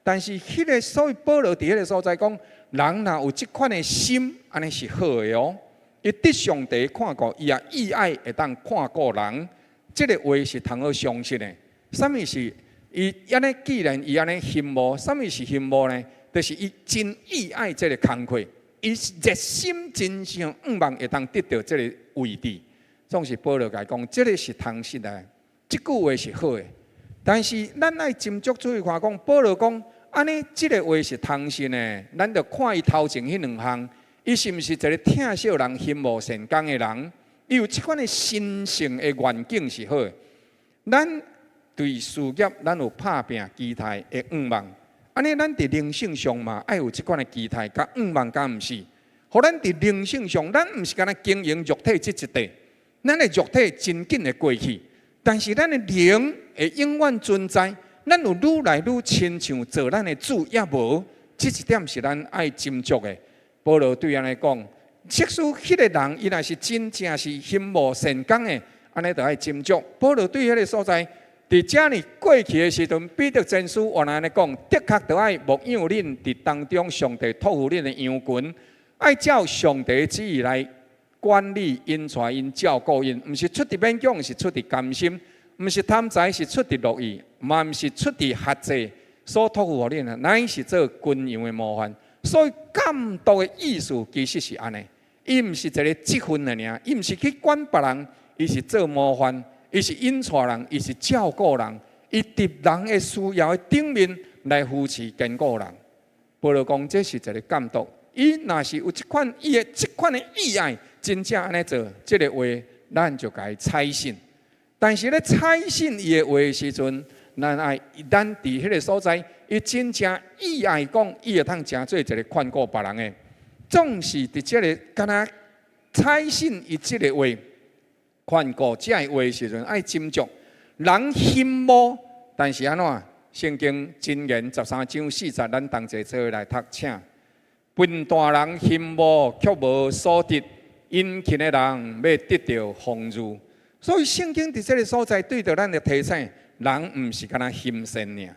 Speaker 1: 但是彼个所以保羅佇彼个所在講，人若有這款的心，按呢是好的哦。伊得上帝看顧，伊也意愛會當看顧人，這个話是通好相信的。啥物是伊按呢？既然伊按呢欣慕，啥物是欣慕呢？就是伊真意愛這个工課，伊熱心真想向望會當得著這个位置。總是保羅共伊講，這个是通信的，這句話是好的。但是咱愛斟酌注意看，講保羅講，按呢這个話是通信的，咱就看伊頭前彼兩項，伊是毋是一个疼惜人、欣慕善工的人？伊有這款的神聖的願景是好的。咱對事業，咱有拍拚期待的願望。按呢，咱佇靈性上嘛，愛有這款的期待佮願望，敢毋是？予咱佇靈性上，咱毋是干焦經營肉體這一塊，咱的肉體真緊會過去，但是咱的靈會永遠存在。咱有愈來愈親像做咱的主，抑無？這一點是咱愛斟酌的。保羅對按呢講，即使彼个人伊若是真正是欣慕善工的，按呢就愛斟酌。保羅對彼个所在，佇遮爾過去的時陣，彼得前書原來按呢講，的確著愛牧養恁佇當中，上帝託付恁的羊群，愛照上帝旨意來管理𪜶、帶𪜶、照顧𪜶，毋是出佇勉強，是出佇甘心，毋是貪財，是出佇樂意，嘛毋是出佇轄制所託付予恁的，乃是做群羊的模範。所以監督的意思其實是按呢，伊毋是一个職分的爾，伊毋是去管別人，伊是做模範，伊是引帶人，伊是照顧人，伊佇人的需要的頂面來扶持堅固人。保羅講這是一个監督，伊若是有這款伊的這款的意愛，真正按呢做，這个話咱就共伊採信。但是咧採信伊的話的時陣，咱愛咱佇彼个所在，伊真正意愛講，伊會通成做一个勸告別人的。總是佇這个敢若採信伊這个話，勸告這个話的時陣，愛斟酌。人欣慕，但是按怎？聖經箴言13章4節，咱同齊做伙來讀，請。笨蛋人欣慕，卻無所得；殷勤的人欲得著豐裕。所以聖經佇這个所在對著咱的提醒，人毋是干焦欣羨爾，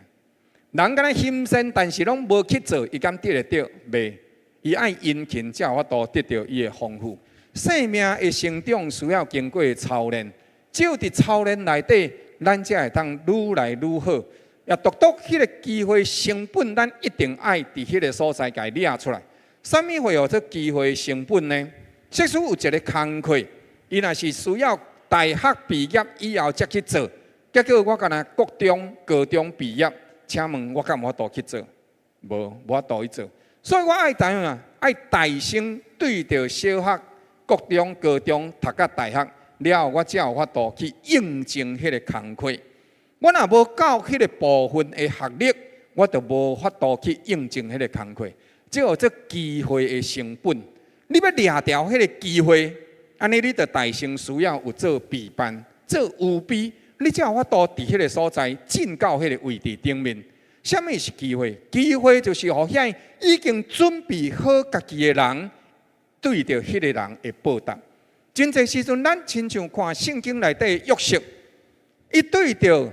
Speaker 1: 人干焦欣羨，但是攏無去做，伊敢得會著？袂，伊愛殷勤，才有法度得著伊的豐富。生命的成長需要經過操練，只有佇操練內底，咱才會當愈來愈好。也獨獨彼个機會成本，咱一定愛佇彼个所在共伊掠出來。啥物會號做機會成本呢？即使有一个工課，伊若是需要大學畢業以後才去做，結果我干焦國中、高中畢業，請問我敢有法度去做？無，無法度去做。所以我愛怎樣啊？愛大聲對著小學、國中、高中讀到大學了後，我才有法度去應徵彼个工課。我若無夠彼个部分的學歷，我就無法度去應徵彼个工課。這號做機會的成本。你欲掠著彼个機會，按呢你就大先需要有做備辦、做預備，你才有法度佇彼个所在進到彼个位置頂面。啥物是機會？機會就是予遐已經準備好家己的人，對著彼个人的報答。真濟時陣，咱親像看聖經內底約瑟，伊對著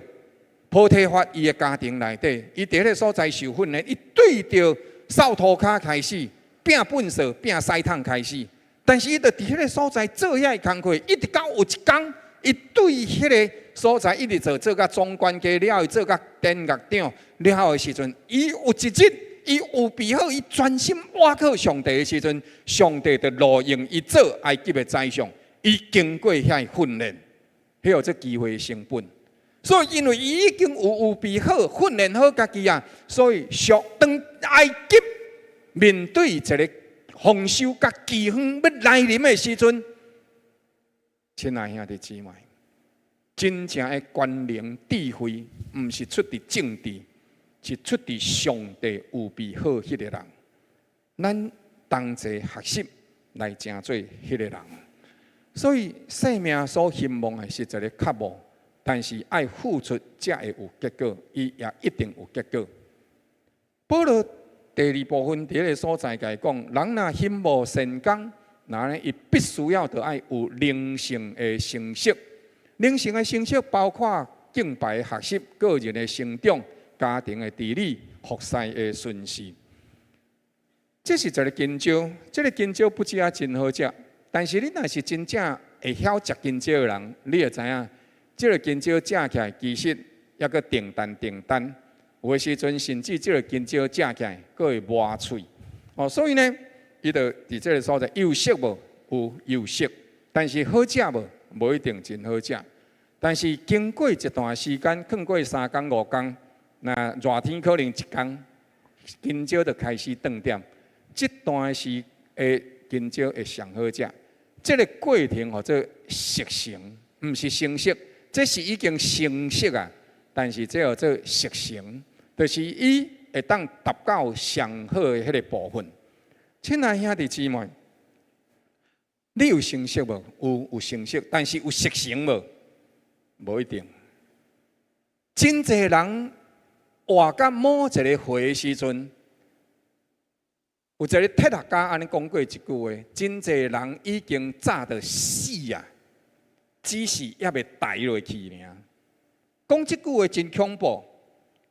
Speaker 1: 波提乏伊的家庭內底，伊佇彼个所在受訓練，伊對著掃塗跤開始，摒糞掃、摒屎桶開始，但是伊就佇彼个所在做遐个工課，一直到有一工，伊對彼个所在一直做做甲總管家了，伊做甲典獄長了後的時陣，伊有一日，伊預備好，伊專心倚靠上帝的時陣，上帝就錄用伊做埃及的宰相。伊經過遐訓練，彼號做機會成本。所以因為伊已經有預備好、訓練好家己啊，所以上當埃及面對一個豐收佮饑荒欲來臨的時陣，親愛兄弟姊妹，真正的權能智慧，毋是出佇政治，是出佇上帝預備好彼个人。咱同齊學習來成做彼个人。所以生命所希望的是一个渴慕，但是愛付出才會有結果，伊也一定有結果。保羅第二部分佇彼个所在共伊講，人若欣慕善工，那呢伊必須要著愛有靈性的成熟。靈性的成熟包括敬拜學習、個人的成長、家庭的治理、服侍的順序。這是一个香蕉，這个香蕉不止啊真好食，但是你若是真正會曉食香蕉的人，你會知影，這个香蕉食起來其實猶閣定單定單，有的時陣甚至這个香蕉食起來閣會磨喙。哦，所以呢，伊就佇這个所在有色無？有有色，但是好食無？無一定真好食。但是經過一段時間，囥過3工5工，若熱天可能一工，香蕉就開始斷點。這段時的香蕉會上好食。這个過程號做熟成，毋是成熟，這是已經成熟啊。但是這號做熟成，就是伊會當達到上好的彼个部分。親愛兄弟姊妹，你有成熟無？有，有成熟，但是有熟成無？無一定。真濟人活到某一个歲的時陣，有一个哲學家按呢講過一句話：真濟人已經早就死啊，只是猶未代落去爾。講這句話真恐怖。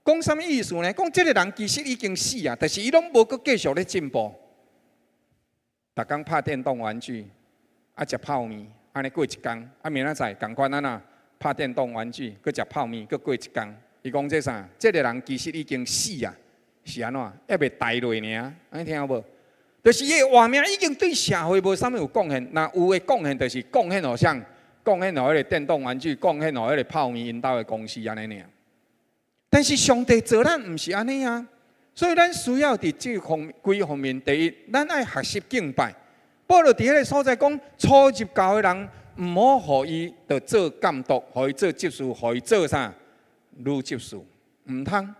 Speaker 1: 講啥物意思呢？講這个人其實已經死啊，但是伊攏無閣繼續咧進步。逐工拍電動玩具，啊食泡麵，按呢過一工，啊明仔載仝款按怎拍電動玩具，閣食泡麵，閣過一工。伊講這啥？這个人其實已經死啊，是按怎？猶未代落爾，按呢聽有無？就是伊的活命已經對社會無啥物有貢獻，若有的貢獻就是貢獻予啥？貢獻予彼个電動玩具，貢獻予彼个泡麵𪜶兜的公司按呢爾。但是上帝造咱毋是按呢啊，所以咱需要佇這方幾方面。第一，咱愛學習敬拜。保羅佇彼个所在講，初入教的人毋好予伊著做監督，予伊做執事，予伊做啥？女執事，毋通。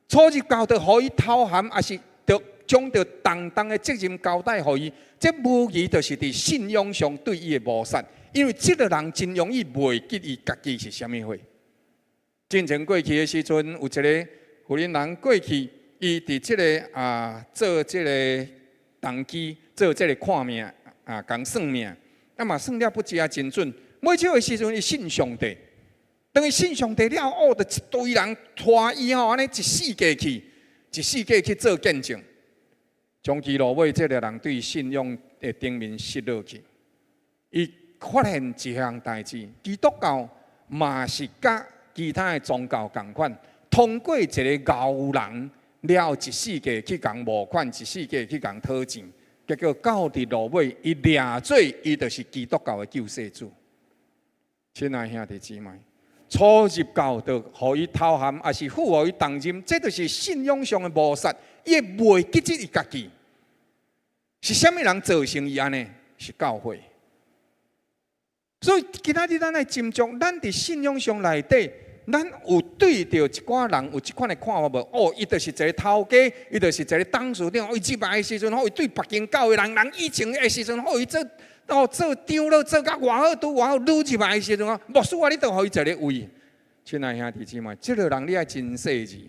Speaker 1: 初入教著予伊頭銜，抑是著將著重重的責任交代予伊，這無疑就是佇信仰上對伊的謀殺。因為這个人真容易袂記伊家己是啥物貨。進前過去的時陣，有一个婦人人過去，伊佇這个啊做這个童乩，做這个看命啊，共算命，啊嘛算了不止啊真準。尾尾的時陣，伊信上帝，當伊信上帝了後，就一堆人拖伊吼，按呢一四界去，一四界去做見證。終其落尾，這个人對信仰的頂面失落去，伊發現一項代誌，基督教嘛是佮其他的宗教仝款，通過一个牛人了一世界去共募款，一世界去共討錢，結果到佇落尾，伊掠做伊就是基督教的救世主。親愛兄弟姊妹，初入教就予伊頭銜，抑是賦予伊重任，這就是信仰上的謀殺。伊會袂記得伊家己是啥物人造成伊按呢？是教會。所以今仔日咱來斟酌，咱佇信仰上內底，咱有對著一寡人有這款的看法無？哦，伊就是一个頭家，伊就是一个董事長。伊入來的時陣，哦，伊對別間教會人，人以前的時陣，哦，伊做哦做長老做甲偌好，拄偌好，愈入來的時陣，牧師啊，你就予伊一个位。親愛兄弟姊妹，這个人你愛真細緻。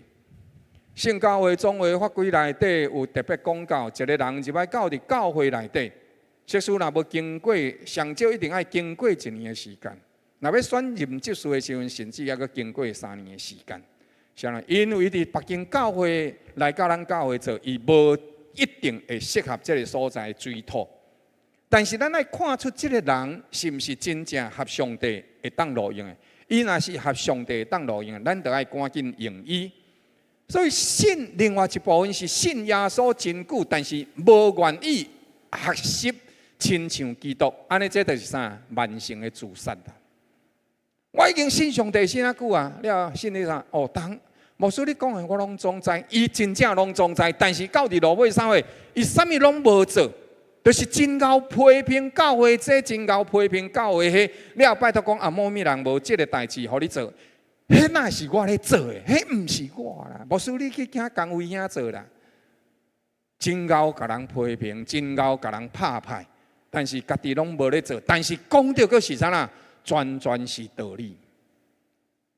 Speaker 1: 聖教會總會法規內底有特別講到，一个人入來到佇教會內底，即使若無經過，上少一定愛經過一年的時間。若欲選任執事的時陣，甚至猶閣經過3年的時間。啥呢？因為佇別間教會來到咱教會做，伊無一定會適合這个所在的水土。但是咱愛看出這个人是毋是真正合上帝會當路用的。伊若是合上帝會當路用的，咱就愛趕緊用伊。所以信另外一部分是信耶穌真久，但是無願意學習親像基督，按呢這就是啥？慢性的自殺啦。我已經信上帝信遮久啊，了信你啥？哦，當牧師你講的我攏總知，伊真正攏總知，但是到佇落尾啥貨，伊啥物攏無做，就是真𠢕批評教會這，真𠢕批評教會彼，了拜託講啊，某物人無這个代誌予你做。彼哪是我咧做的，彼毋是我啦。牧師，你去請工位兄做啦。真𠢕共人批評，真𠢕共人拍歹，但是家己攏無咧做。但是講著閣是啥啦？全全是道理。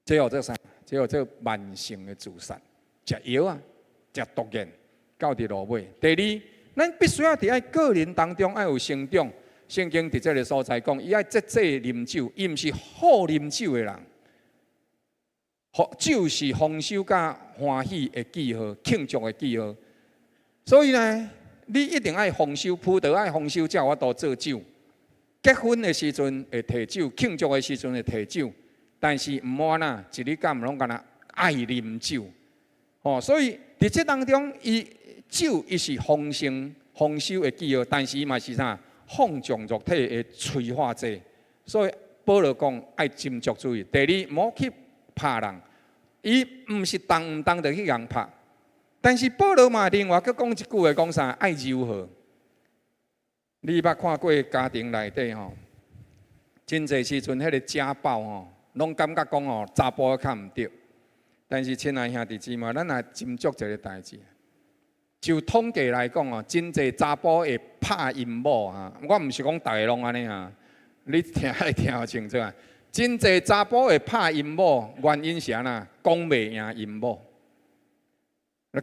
Speaker 1: 這號做啥？這號做慢性的自殺，食藥啊，食毒藥，到佇落尾。第二，咱必須要佇愛個人當中愛有成長。聖經佇這个所在講，伊愛節制啉酒，伊毋是好啉酒的人。酒是豐收佮歡喜的記號，慶祝的記號。所以呢，你一定愛豐收，葡萄愛豐收，才有法度做酒。結婚的時陣會提酒，慶祝的時陣會提酒，但是毋好按怎，一日到晚攏干焦愛啉酒。哦，所以佇這當中，伊酒伊是豐盛、豐收的記號，但是伊嘛是啥？放縱肉體的催化劑。所以保羅講愛斟酌注意。第二，毋好去拍人，伊毋是動毋動就去共拍。但是保羅嘛，另外閣講一句話，講啥？愛柔和。你捌看過家庭內底吼，真濟時陣彼個家暴吼，攏感覺講吼查埔較毋對。但是親愛兄弟姊妹，咱來斟酌一個代誌。就統計來講哦，真濟查埔會拍𪜶某啊！我毋是講逐个攏按呢啊，你聽愛聽清楚啊！真濟查埔會拍𪜶某，原因是按怎？講袂贏𪜶某。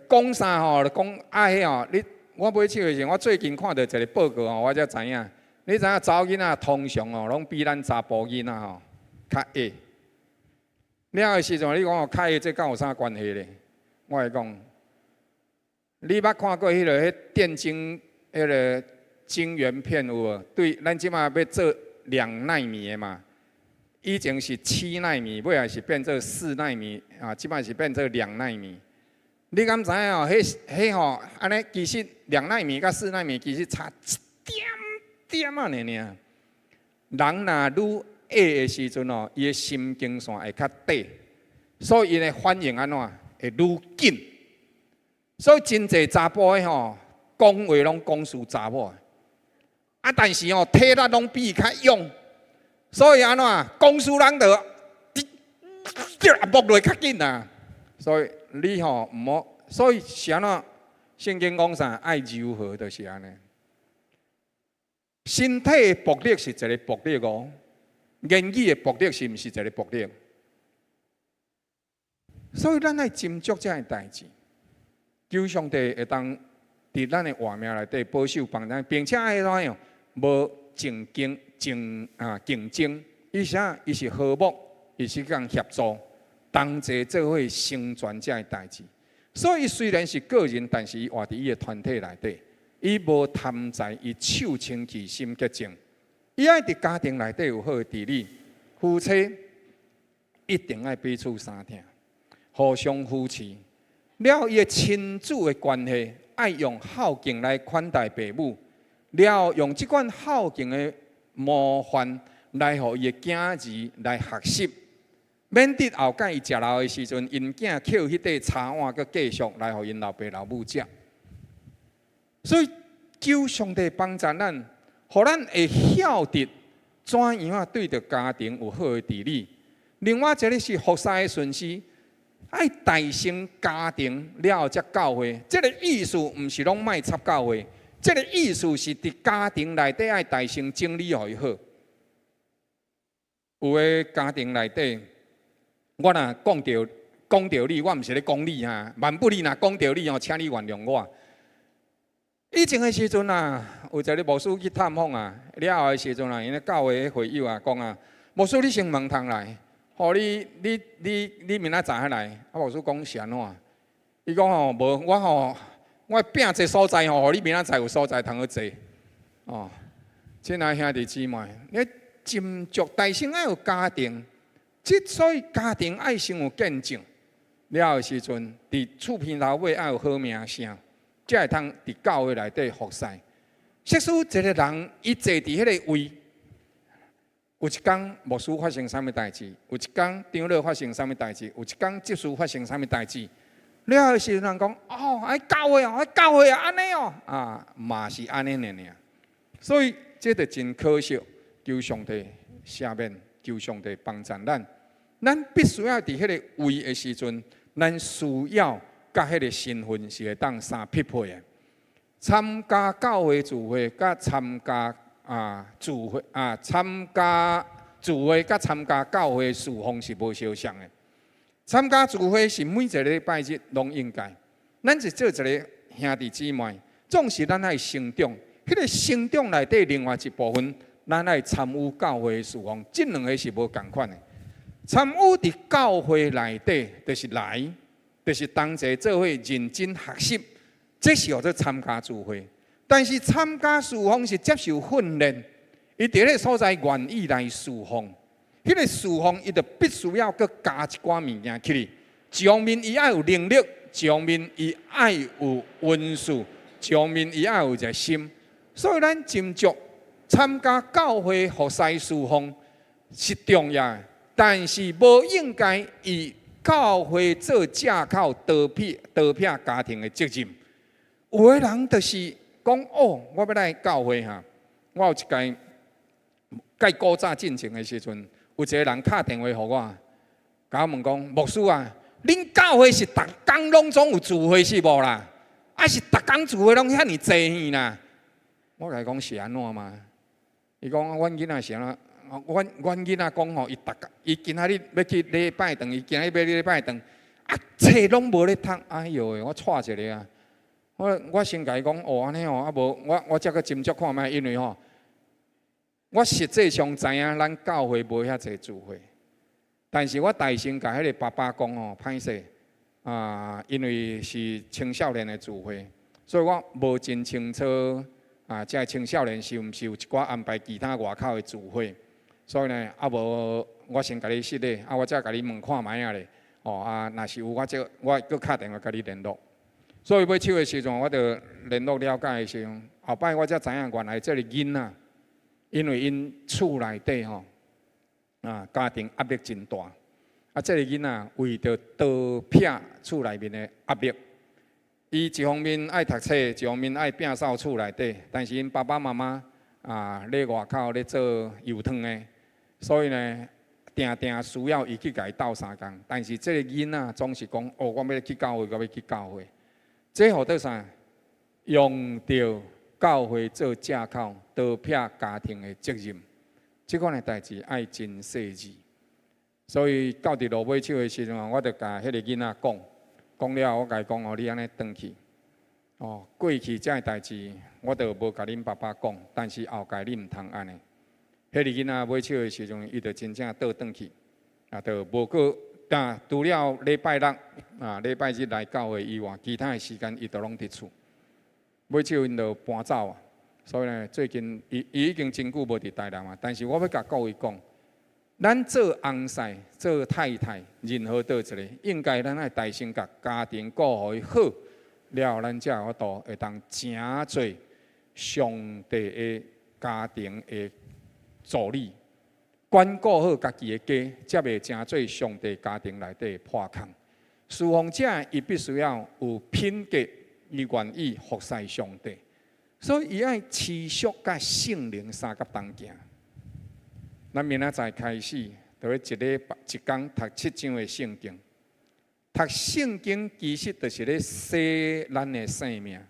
Speaker 1: 講啥吼？講啊彼吼，你我買手的時，我最近看著一个報告吼，我才知影。你知影查某囡仔通常吼，攏比咱查埔囡仔吼較矮。了的時陣，你講哦，較矮這佮有啥關係咧？我會講，你捌看過彼个彼電晶彼个晶圓片有無？對，咱這馬欲做2奈米的嘛，以前是7奈米，尾仔是變做4奈米，啊，這擺是變做兩奈米。你敢知影哦？彼彼吼，按呢其實2奈米佮4奈米其實差一點點仔爾爾。人若愈矮的時陣哦，伊的神經線會較短，所以伊的反應按怎會愈緊。所以真濟查埔的吼，講話攏講輸查某的，啊，但是吼體力攏比伊較勇，所以按怎講輸人就摸落較緊啊。所以你吼毋好，所以是按怎？聖經講啥？愛柔和就是按呢。身體的暴力是一个暴力哦，言語的暴力是毋是一个暴力？所以咱愛斟酌這个代誌，求上帝會當佇咱的活命內底保守幫咱，並且愛怎樣？無競爭、競啊競爭，伊啥？伊是和睦，伊是共協助，同齊做伙成全這个代誌。所以雖然是個人，但是伊活佇伊的團體內底，伊無貪財，伊手清氣，心潔淨。伊愛佇家庭內底有好的治理，夫妻一定愛彼此相疼，互相扶持。了伊的親子的關係，愛用孝敬來款待爸母，了用這款孝敬的模範來予伊的囝兒來學習，免得後蓋伊食老的時陣，𪜶囝抾彼塊茶碗閣繼續來予𪜶老爸老母食。所以求上帝幫助咱，予咱會曉得怎樣仔對著家庭有好的治理。另外一个是服侍的順序，愛代先家庭了後才教會。這个意思毋是攏莫插教會，這个意思是佇家庭內底愛代先整理予伊好。有的家庭內底，我若講著講著你，我毋是咧講你哈，萬不你若講著你哦，請你原諒我。以前的時陣啊，有一个牧師去探訪啊，了後的時陣啊，𪜶咧教會會友啊講啊，牧師你先毋通來，予你你你你明仔載才來。啊，牧師講是按怎？伊講吼，無我吼，我拚一个所在吼，予你明仔載有所在通去坐。哦，親愛兄弟姊妹，你斟酌代先愛有家庭，之所以家庭愛先有見證，了的時陣，佇厝邊頭尾愛有好名聲。才會通佇教會內底服侍。即使一个人伊坐佇彼个位，有一工牧師發生啥物代誌，有一工長老發生啥物代誌，有一工執事發生啥物代誌，了後時陣人講哦，愛教會哦，愛教會啊，按呢哦，啊，嘛是按呢爾爾。所以這就真可惜，求上帝赦免，求上帝幫助咱。咱必須要佇彼个位的時陣，咱需要。佮彼个身份是會當相匹配的。參加教會聚會，佮參加啊聚會啊參加聚會，佮參加教會事奉是無相像的。參加聚會是每一个禮拜日攏應該。咱是做一个兄弟姊妹，總是咱愛成長。彼个成長內底另外一部分，咱愛參與教會事奉，這兩个是無仝款的。參與佇教會內底，就是來。就是同齊做伙認真學習，這是叫做參加聚會。但是參加事奉是接受訓練，伊佇彼个所在願意來事奉，彼个事奉伊就必須要閣加一寡物件起去。一方面伊愛有能力，一方面伊愛有恩賜，一方面伊愛有一个心。所以咱斟酌參加教會服侍事奉，是重要，但是無應該以教會做借口逃避逃避家庭的責任。有的人就是講哦，我欲來教會哈，我有一擺較古早進前的時陣，有一个人敲電話予我，共我問講牧師啊，恁教會是逐工攏總有聚會是無啦？啊是逐工聚會攏遐爾濟啦？我共伊講是按怎嗎？伊講阮囡仔是按怎？阮阮囡仔講吼，伊逐工伊今仔日欲去禮拜堂，伊今仔日欲禮拜堂，啊冊攏無咧讀，哎喲喂，我掣一个啊！我我先共伊講哦，按呢哦，啊無我我才閣斟酌看覓，因為吼，我實際上知影咱教會無遐濟聚會，但是我大聲共彼个爸爸講吼，歹勢啊，因為是青少年的聚會，所以我無真清楚啊，這个青少年是毋是有一寡安排其他外口的聚會，所以呢，啊無我先共你失禮，啊我再共你問看覓仔咧，哦啊，若是有我這我閣敲電話共你聯絡。所以尾手的時陣，我就聯絡了解的時陣，後擺我才知影原來這个囡仔，因為𪜶厝內底吼，啊家庭壓力真大，啊這个囡仔為著逃避厝內面的壓力，伊一方面愛讀冊，一方面愛摒掃厝內底，但是𪜶爸爸媽媽啊咧外口咧做油湯的，所以呢，定定需要伊去共伊鬥相共，但是這个囡仔總是講，哦，我欲去教會，我欲去教會。這號做啥？用著教會做借口，逃避家庭的責任。這款的代誌愛真細緻。所以到佇落尾手的時陣，我就共彼个囡仔講，講了我共伊講哦，你按呢轉去，哦，過去這个代誌，我就無共恁爸爸講，但是後蓋你毋通按呢。彼个囡仔尾手的時陣，伊就真正倒轉去，啊，就無閣。但除了禮拜六啊、禮拜日來教會以外，其他的時間伊都攏佇厝。尾手𪜶就搬走啊，所以呢，最近伊伊已經真久無佇台南啊。但是我欲共各位講，咱做翁婿、做太太，任何佗一个，應該咱愛大先共家庭顧予伊好，了後咱才有法度會當成做上帝的家庭的助理。管顧好家己的家，才袂成做上帝家庭內底的破空。侍奉者伊必須要有品格，伊願意服侍上帝，所以伊愛持續佮聖靈相佮同行。咱明仔載開始，就欲一禮拜一工讀七章的聖經。讀聖經其實就是咧洗咱的生命，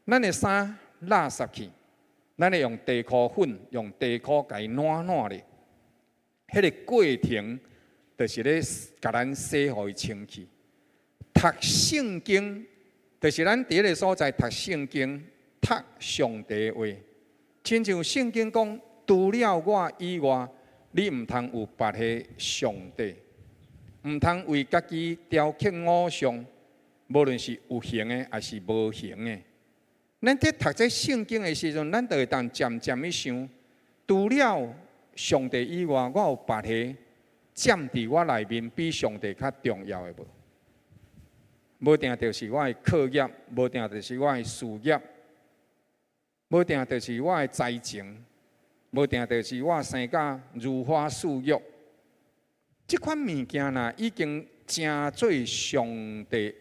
Speaker 1: 咱的衫垃圾去，咱會用地箍粉，用地箍共伊挼挼咧。彼个過程就是咧，共咱洗予伊清氣。讀聖經就是咱佇彼个所在讀聖經，讀上帝的話。親像聖經講，除了我以外，你毋通有別个上帝，毋通為家己雕刻偶像，無論是有形的抑是無形的。咱佇讀這聖經的時陣，咱就會當漸漸去想，除了上帝以外，我有別个佔佇我內面比上帝較重要的無？無定就是我的課業，無定就是我的事業，無定就是我的才情，無定就是我生甲如花似玉。這款物件若已經成做上帝，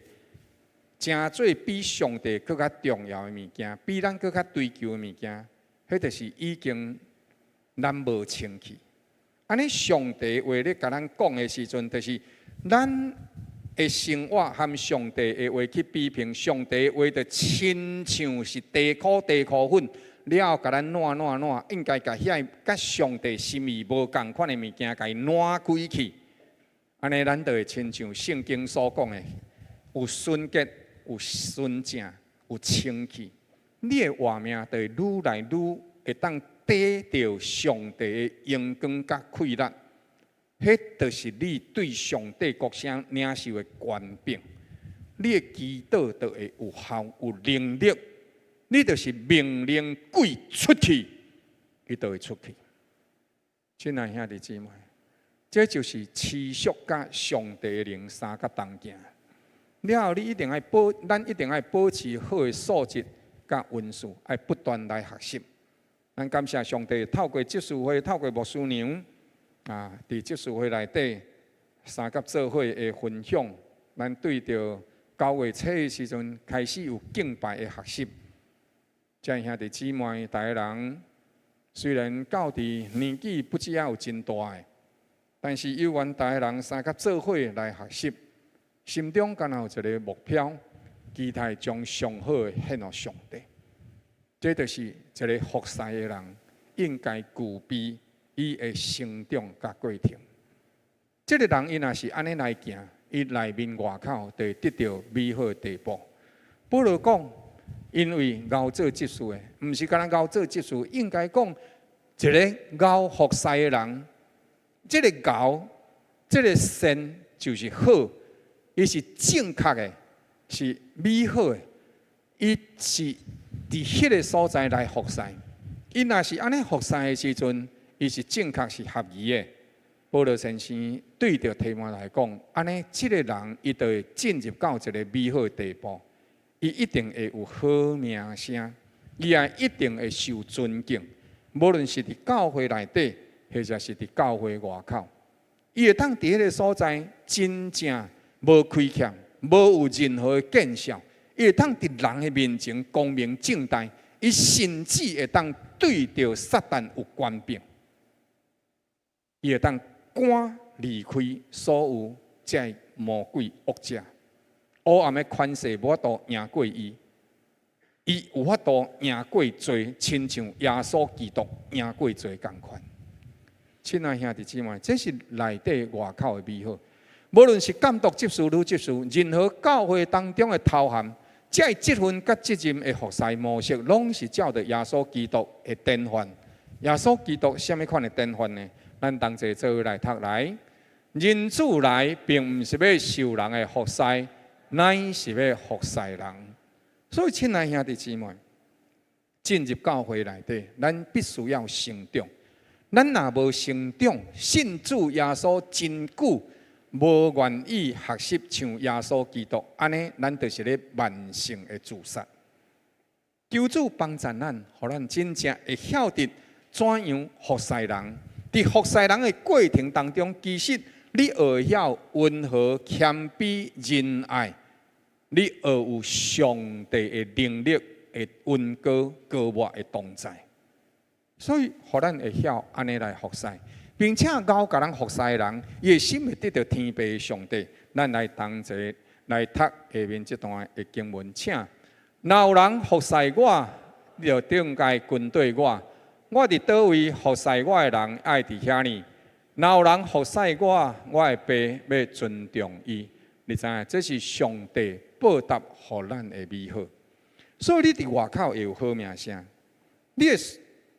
Speaker 1: 成做比上帝閣較重要的物件，比咱閣較追求的物件，彼就是已經咱無清氣。按呢，上帝話咧共咱講的時陣，就是咱的生活和上帝的話去比拼，上帝的話就親像是地箍地箍粉，了後共咱挼挼挼，應該共遐佮上帝心意無仝款的物件，共伊挼開去。按呢，咱就會親像聖經所講的，有純潔、有純正、有清氣。你的活命就會愈來愈會當得著上帝的榮光佮快樂，彼就是你對上帝國聲領受的權柄。你的祈禱就會有效、有能力。你就是命令鬼出去，伊就會出去。親愛兄弟姊妹，這就是持續佮上帝的靈相佮同行。了後，你一定愛保，咱一定愛保持好的素質佮恩賜，愛不斷來學習。咱感謝上帝，透過執事會，透過牧師娘，啊，佇執事會內底三佮做伙的分享，咱對著9月初的時陣開始有敬拜的學習。遮兄弟姊妹，逐个人雖然到佇年紀不止也有真大的，但是猶原逐个人三佮做伙來學習，心中敢若有一個目標，期待將上好的獻予上帝。這就是一个服侍的人應該具備伊的成長佮過程。這个人伊若是按呢來行，伊內面外口就會得著美好的地步。保羅講，因為𠢕做執事的，毋是干焦𠢕做執事，應該講一个𠢕服侍的人，這个𠢕，這个善就是好，伊是正確的，是美好的，伊是佇彼个所在來服侍。伊若是按呢服侍的時陣，伊是正確是合宜的。保羅先生對著提摩太講，按呢，這个人伊就會進入到一个美好的地步，伊一定會有好名聲，伊也一定會受尊敬。無論是佇教會內底，或者是佇教會外口，伊會當佇彼个所在真正無虧欠，無有任何的見笑，伊會當佇人的面前光明正大，伊甚至會當對著撒旦有權柄，伊會當趕離開所有這魔鬼惡者，黑暗的權勢無法度贏過伊，伊有法度贏過罪，親像耶穌基督贏過罪仝款。親愛兄弟姊妹，這是內底外口的美好。無論是監督執事、女執事，任何教會當中的頭銜，這个職分佮責任的服侍模式，攏是照著耶穌基督的典範。耶穌基督啥物款的典範呢？咱同齊做伙來讀來，人子來並毋是欲受人的服侍，乃是欲服侍人。所以，親愛兄弟姊妹，進入教會內底，咱必須要成長。咱若無成長，信主耶穌真久，無願意學習像耶穌基督，按呢，咱就是咧慢性的自殺。求主幫助咱，予咱真正會曉得怎樣服侍人。佇服侍人的過程當中，其實你學會曉溫和、謙卑、仁愛，你學有上帝的能力的恩膏膏抹的同在。所以，予咱會曉按呢來服侍，並且𠢕共人服侍的人，伊的心會得著天父上帝。咱來同齊來讀下面這段的經文，請若有人服侍我，你就應該跟綴我。我佇佗位服侍我的人愛佇遐呢。若有人服侍我，我的爸欲尊重伊。你知影，這是上帝報答予咱的美好。所以你佇外口會有好名聲，你的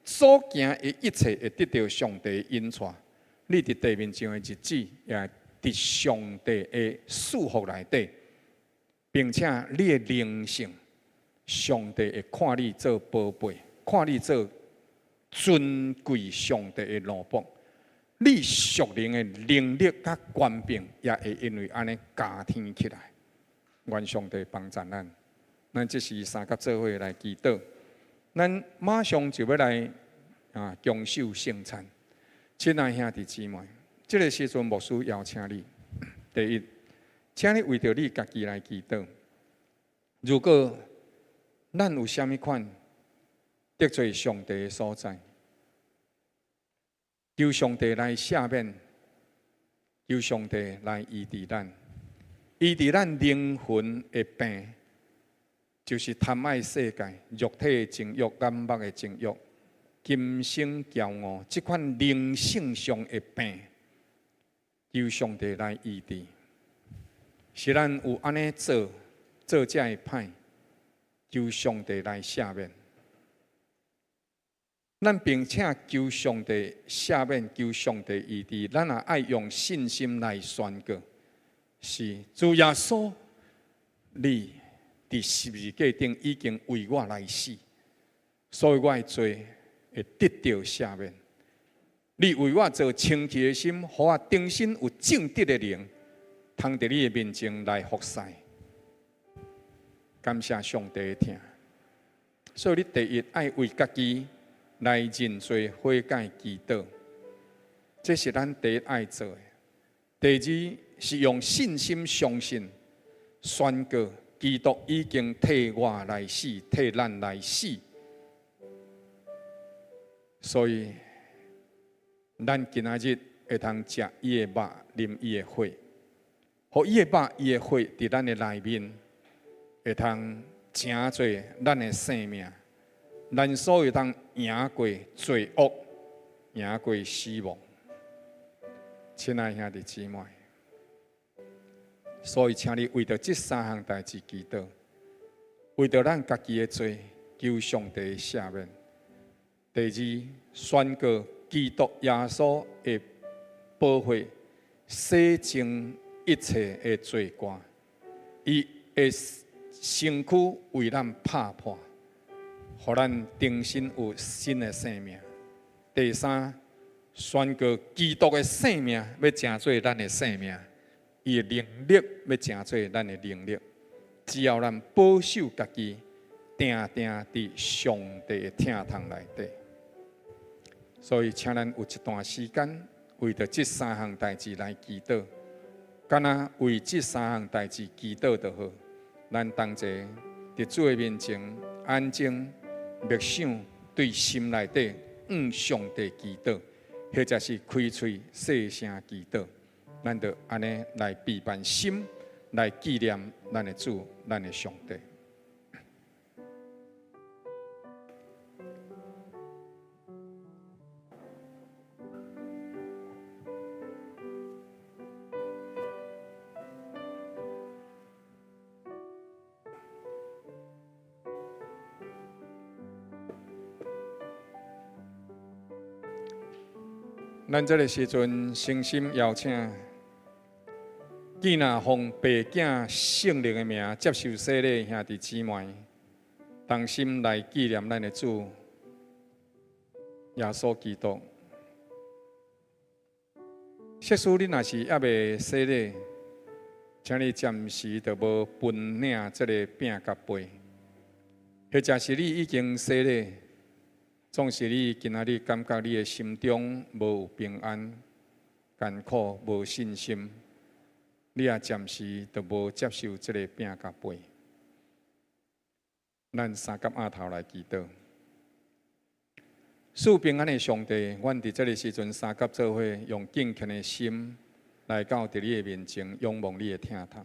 Speaker 1: 所行的一切會得著上帝的引帶。你佇地面上的日子，也佇上帝的祝福內底，並且你的靈性，上帝會看你做寶貝，看你做尊貴上帝的奴僕。你屬靈的能力佮權柄，也會因為按呢加添起來。願上帝幫助咱。咱這時三佮做伙來祈禱，咱馬上就欲來共守聖餐。親愛兄弟姊妹，這个時陣牧師邀請你，第一，請你為著你家己來祈禱。如果咱有啥物款得罪上帝的所在，求上帝來赦免，求上帝來醫治咱，醫治咱靈魂的病，就是貪愛世界、肉體的情欲、眼目的情欲、今生驕傲，這款靈性上的病，求上帝來醫治。是咱有按呢做，做這个歹，求上帝來赦免。咱並且求上帝赦免，求上帝醫治，咱也愛用信心來宣告：是主耶穌，你佇十字架頂已經為我來死，所以我的罪會得著赦免。你為我造清氣的心，予我重新有正直的靈，通佇你的面前來服侍。感謝上帝的疼。所以你第一愛為家己來認罪悔改祈禱。這是咱第一愛做的。第二是用信心相信，宣告基督已經替我來死，替咱來死。所以，咱今仔日會通食伊的肉，啉伊的血，予伊的肉、伊的血佇咱的內面，會通成做咱的生命，咱所以通贏過罪惡，贏過死亡。親愛兄弟姊妹，所以請你為著這三項代誌祈禱，為著咱家己的罪，求上帝的赦免。第二，宣告基督耶穌的寶血洗淨一切的罪過，伊的身軀為咱拍破，予咱重新有新的生命。第三，宣告基督的生命欲成做咱的生命，伊的能力欲成做咱的能力。只要咱保守家己，定定佇上帝的疼痛內底。所以，請咱有一段時間，為著這三項代誌來祈禱，敢若為這三項代誌祈禱就好。咱同齊佇主的面前安靜默想，對心內底向上帝祈禱，或者是開喙細聲祈禱，咱就按呢來備辦心，來紀念咱的主，咱的上帝。咱這个時陣，誠心邀請，既若奉父子聖靈的名接受洗禮兄弟姊妹，同心來紀念咱的主耶穌基督。設使你若是猶未洗禮，請你暫時就無分領這个餅佮杯，或者是你已經洗禮，總是你今仔日感覺你的心中無有平安、艱苦、無信心，你也暫時就無接受這個餅佮杯。咱三佮額頭來祈禱，賜平安的上帝，阮佇這个時陣三佮做伙，用敬虔的心來到佇你的面前，仰望你的疼痛。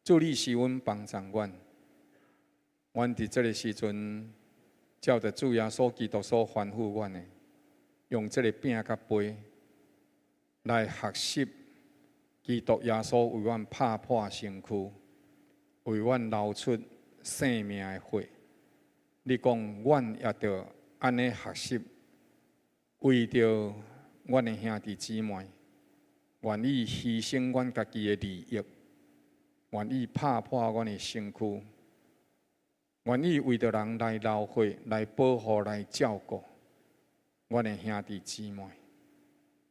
Speaker 1: 主你施恩幫助阮，阮佇這个時陣。照著主耶穌基督所吩咐阮的，用這个餅佮杯來學習基督耶穌為阮拍破身軀，為阮流出生命的血。你講，阮也著按呢學習，為著阮的兄弟姊妹，願意犧牲阮家己的利益，願意拍破阮的身軀。願意為著人來流血、來保護、來照顧阮的兄弟姊妹。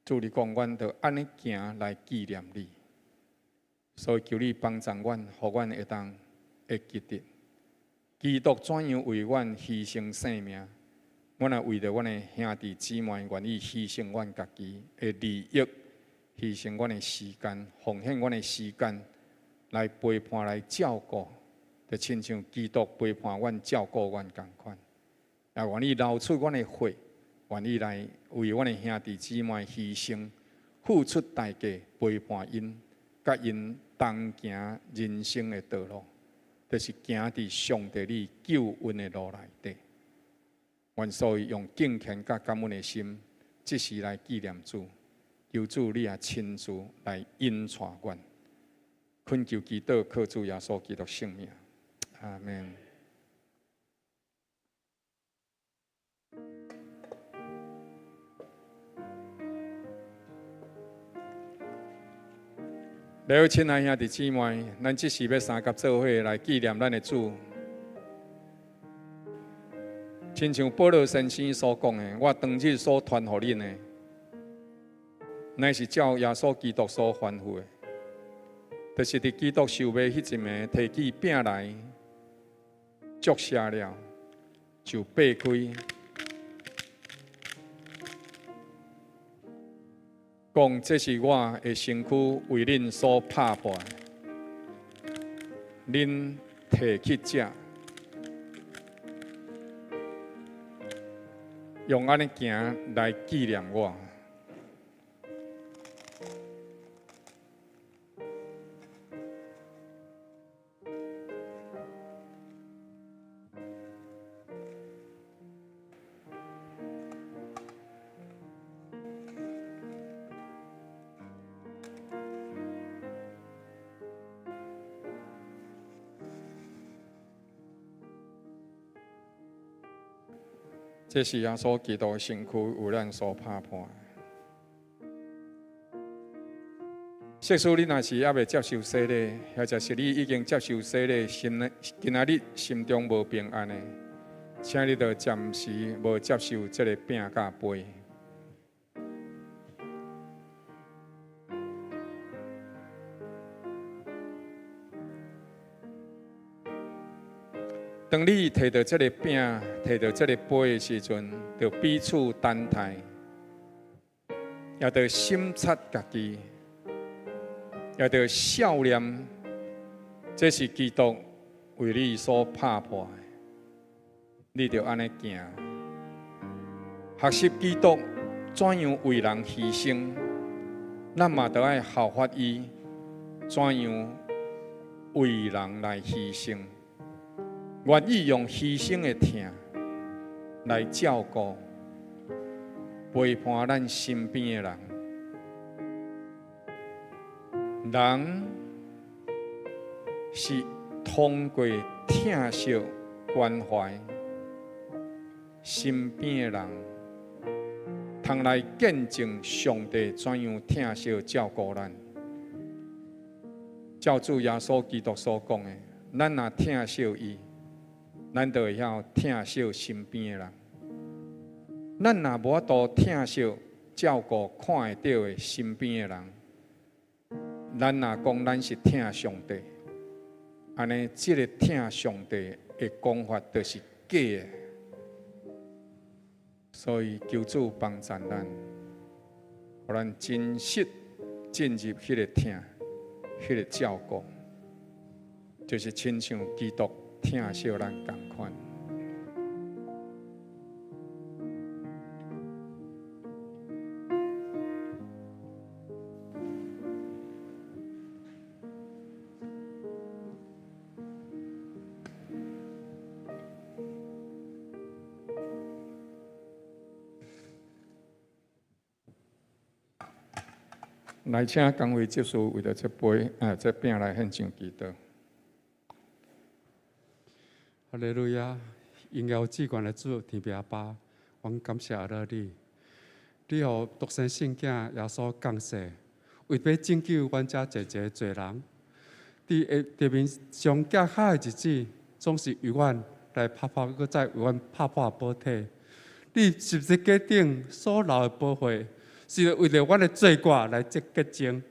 Speaker 1: 主你講，阮著按呢行來紀念你，所以求你幫助阮，予阮會當會記得基督怎樣為阮犧牲性命。阮也為著阮的兄弟姊妹，願意犧牲阮家己的利益，犧牲阮的時間，奉獻阮的時間來陪伴、來照顧。就親像基督陪伴阮、照顧阮仝款，也願意流出阮的血，願意來為阮的兄弟姊妹犧牲，付出代價陪伴𪜶，佮𪜶同行人生的道路，就是行佇上帝你救恩的路內底。阮所以用敬虔佮感恩的心，這時來紀念主，求主你也親自來引帶阮，懇求祈禱，靠主耶穌基督聖名。阿們。了，親愛兄弟姊妹，咱這時欲三佮做伙來紀念咱的主。親像保羅先生所講的，我當日所傳予恁的，乃是照耶穌基督所吩咐的，就是佇基督受賣彼一暝，提起餅來，祝謝了，就擘開，講這是我的身軀為恁所拍破的，恁提去食，用按呢行來紀念我。這是耶穌基督的身軀為咱所拍破。即使你若是猶未接受洗禮，或者是你已經接受洗禮，心今仔日心中無平安的，請你就暫時無接受這個餅佮杯。當你提著這个餅、提著這个杯的時陣，就彼此擔待，也著審察家己，也著笑念，這是基督為你所拍破的，你著按呢行，學習基督怎樣為人犧牲，咱嘛著愛效法伊怎樣為人來犧牲。願意用犧牲的疼來照顧、陪伴咱身邊的人。人是通過疼惜關懷身邊的人，通來見證上帝怎樣疼惜照顧咱。照主耶穌基督所講的，咱若疼惜伊，咱就會曉疼惜身邊的人。咱若無法度疼惜照顧看會著的身邊的人，咱若講咱是疼上帝，按呢，這个疼上帝的講法就是假的。所以求主幫助咱，予咱真實進入彼个疼、彼個照顧，就是親像基督疼惜咱仝款。來請工會執事為著這杯啊，這餅來獻上祈禱。
Speaker 5: 哈利路亞！榮耀至懸的主，天父阿爸，阮感謝阿拉你，你予獨生聖子耶穌降世，為欲拯救阮遮濟濟罪人。佇地面上寄下的日子，總是為阮來拍破，閣再為阮拍破寶體。你十字架頂所流的寶血，是為著阮的罪過來潔淨。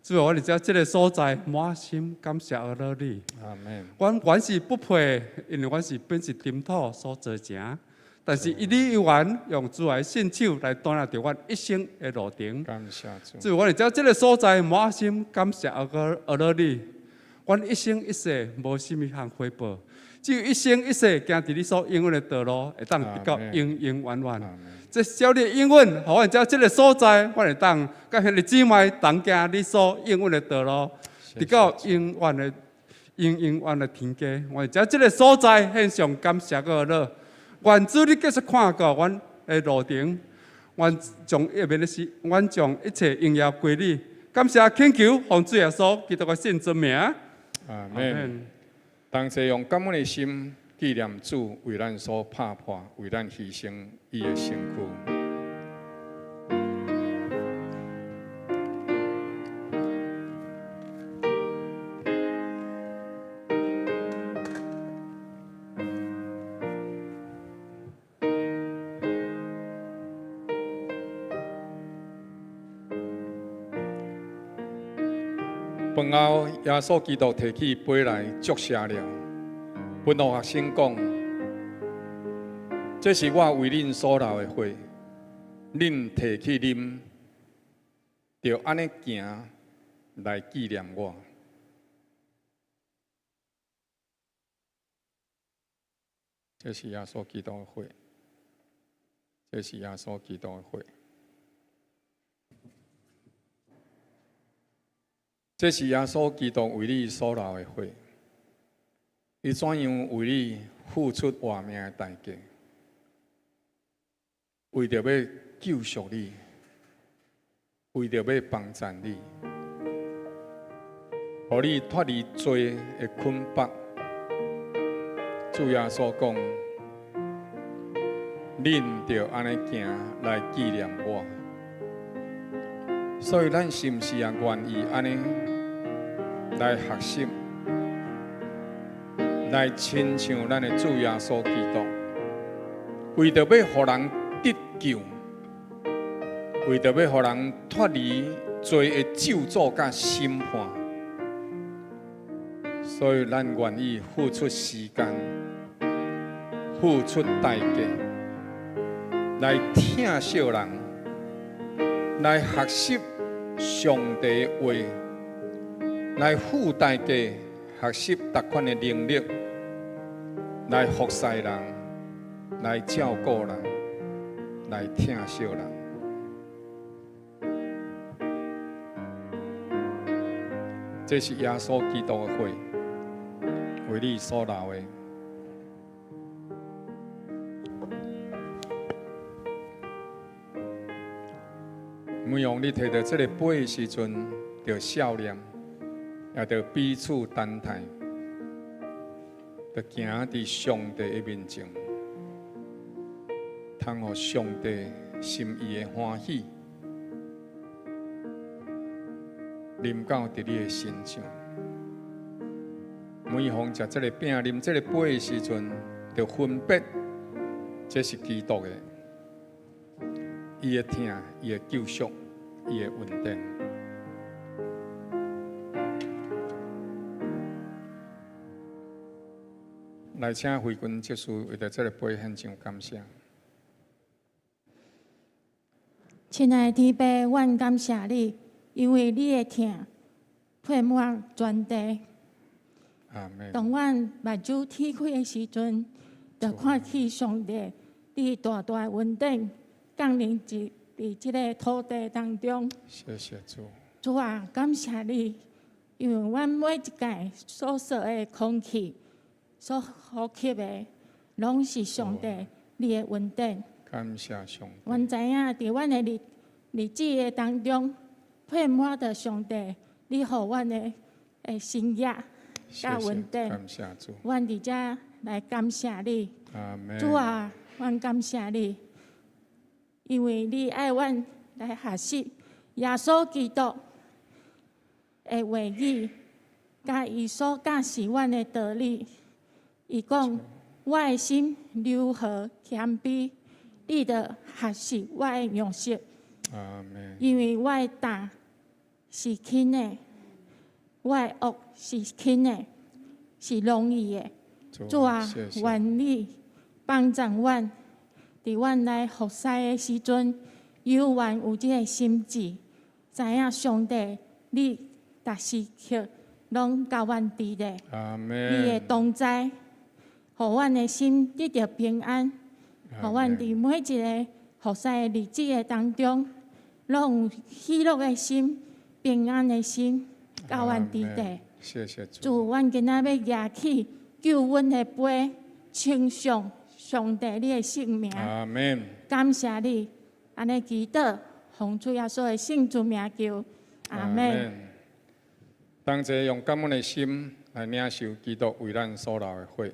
Speaker 5: 主啊，我佇遮這个所在，滿心感謝阿拉你。
Speaker 1: 阿門。
Speaker 5: 阮原是不配，因為阮是本是塵土所造成。但是你猶原用慈愛聖手來擔領著阮一生的路程。
Speaker 1: 感謝主。
Speaker 5: 主，我佇遮這个所在，滿心感謝阿拉你。阮一生一世無啥物通回報，只有一生一世行佇你所應允的道路，會當得到永永遠遠。這小你應允，予阮佇這个所在，阮會當佮兄弟姊妹同行你所應允的道路，直到永遠的、永永遠的天家。阮佇這个所在獻上感謝閣樂。願主你繼續看顧阮的路程，願將一面的是，阮將一切榮耀歸你。感謝懇求，奉主耶穌基督的聖尊名。
Speaker 1: 阿門。同齊用感恩的心紀念主為咱所拍破、為咱犧牲伊的身軀。飯後，耶穌基督提起杯來祝謝了，吩咐學生講：這是我為恁所流的血，恁提去啉，著按呢行來紀念我。這是耶穌基督的血，這是耶穌基督的血，這是耶穌基督為你所流的血。伊怎樣為你付出活命的代價？為著欲救贖你，為著欲幫贊你，予你脫離罪的捆綁。主耶穌講：恁著按呢行來紀念我。所以，咱是毋是也願意按呢來學習，來親像咱的主耶穌基督，為著欲予人得救，為著欲予人脫離罪的咒詛佮審判，所以咱願意付出時間、付出代價，來疼惜人，來學習上帝的話，來付代價學習逐款的能力，來服侍人，來照顧人，來疼惜人。這是耶穌基督的血，為你所流的。每當你提著這个杯的時陣，著笑臉，也著彼此擔待，著行佇上帝的面前，通予上帝心意的歡喜臨到佇你的身上。每逢食這个餅、啉這个杯的時陣，著分別這是基督的，伊的疼，伊的救贖，伊的恩典。來請惠君執事為著這个杯獻上感謝。
Speaker 4: 親愛的天父，阮感謝你，因為你的疼遍滿全地。
Speaker 1: 阿們。
Speaker 4: 當阮目睭鐵開的時陣，就看見上帝你大大的恩典降臨佇這个土地當中。
Speaker 1: 謝謝主。
Speaker 4: 主啊，感謝你，因為阮每一屆所說的空氣、所呼吸的，攏是上帝你的恩典。
Speaker 1: 感謝上帝。
Speaker 4: 阮知影佇阮的日日子的當中，遍滿著上帝，你予阮的心意佮恩典。
Speaker 1: 感謝主。
Speaker 4: 阮佇遮來感謝你。
Speaker 1: 阿們。
Speaker 4: 主啊，阮感謝你，因為你愛阮來學習耶穌基督的話語，佮伊所教示阮的道理。伊講：我的心柔和謙卑，你著學習我的樣式。
Speaker 1: 阿們。
Speaker 4: 因為我的擔是輕的，我的軛是輕的，是容易的。主啊，願你幫助阮，佇阮來服侍的時陣，猶原有這个心志，知影上帝你逐時刻攏佮阮佇咧，
Speaker 1: 阿們。
Speaker 4: 你的同在，予阮的心得著平安，予阮佇每一个服侍的日子的當中，攏有喜樂的心、平安的心，佮阮佇咧。
Speaker 1: 謝謝主。
Speaker 4: 主，阮今仔欲舉起救恩的杯，稱頌上帝你的聖名。
Speaker 1: 阿們。
Speaker 4: 感謝你，按呢祈禱，奉主耶穌的聖主名求，阿們。
Speaker 1: 同齊用感恩的心來領受基督為咱所流的血。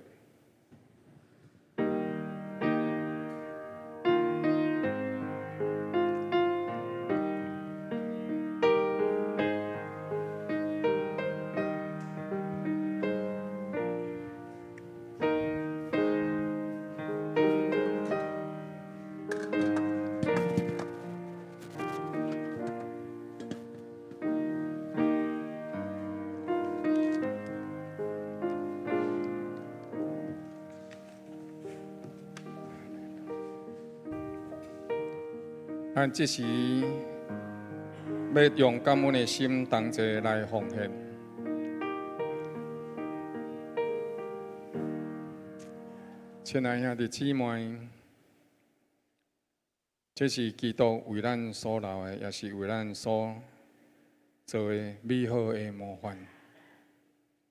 Speaker 1: 咱這時欲用感恩的心同齊來奉獻。親愛兄弟姊妹，這是基督為咱所留的，也是為咱所做的美好的模範。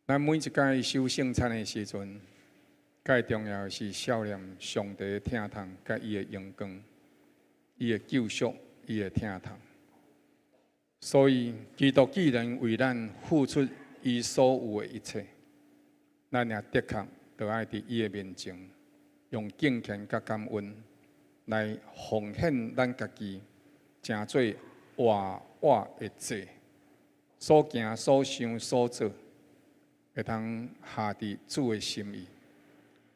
Speaker 1: 咱每一擺守聖餐的時陣，蓋重要的是數念上帝的疼痛，佮伊的榮光，伊的救贖，伊的疼痛。所以，基督既然為咱付出伊所有的一切，咱也的確著愛佇伊的面前，用敬虔佮感恩來奉獻咱家己，成做活活的祭，所行、所想、所做，會通合佇主的心意。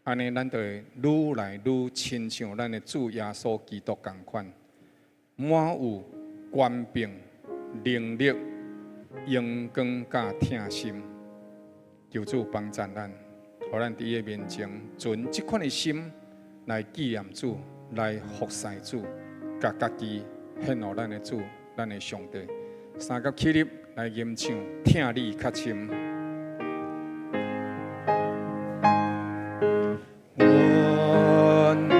Speaker 1: 按呢，咱就會愈來愈親像咱的主耶穌基督仝款，滿有權柄、能力、榮光佮疼心。求主幫贊咱，予咱佇伊的面前存這款的心來紀念主，來服侍主，共家己獻予咱的主、咱的上帝。三佮起立來吟唱，疼你較深。願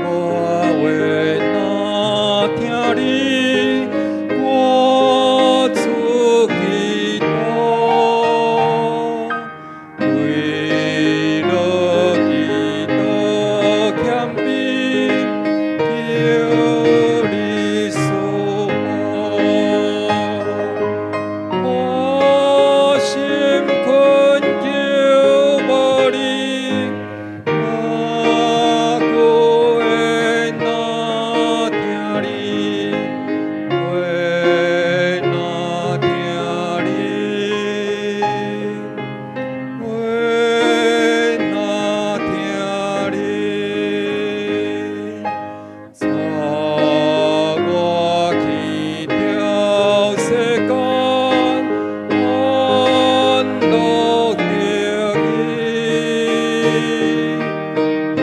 Speaker 1: 我話若疼你，我主基督，為了基督謙卑，求你賜福。我心懇求無你，哪久會若疼你，話若疼你，話若疼你，載我去掉世間安樂得意，把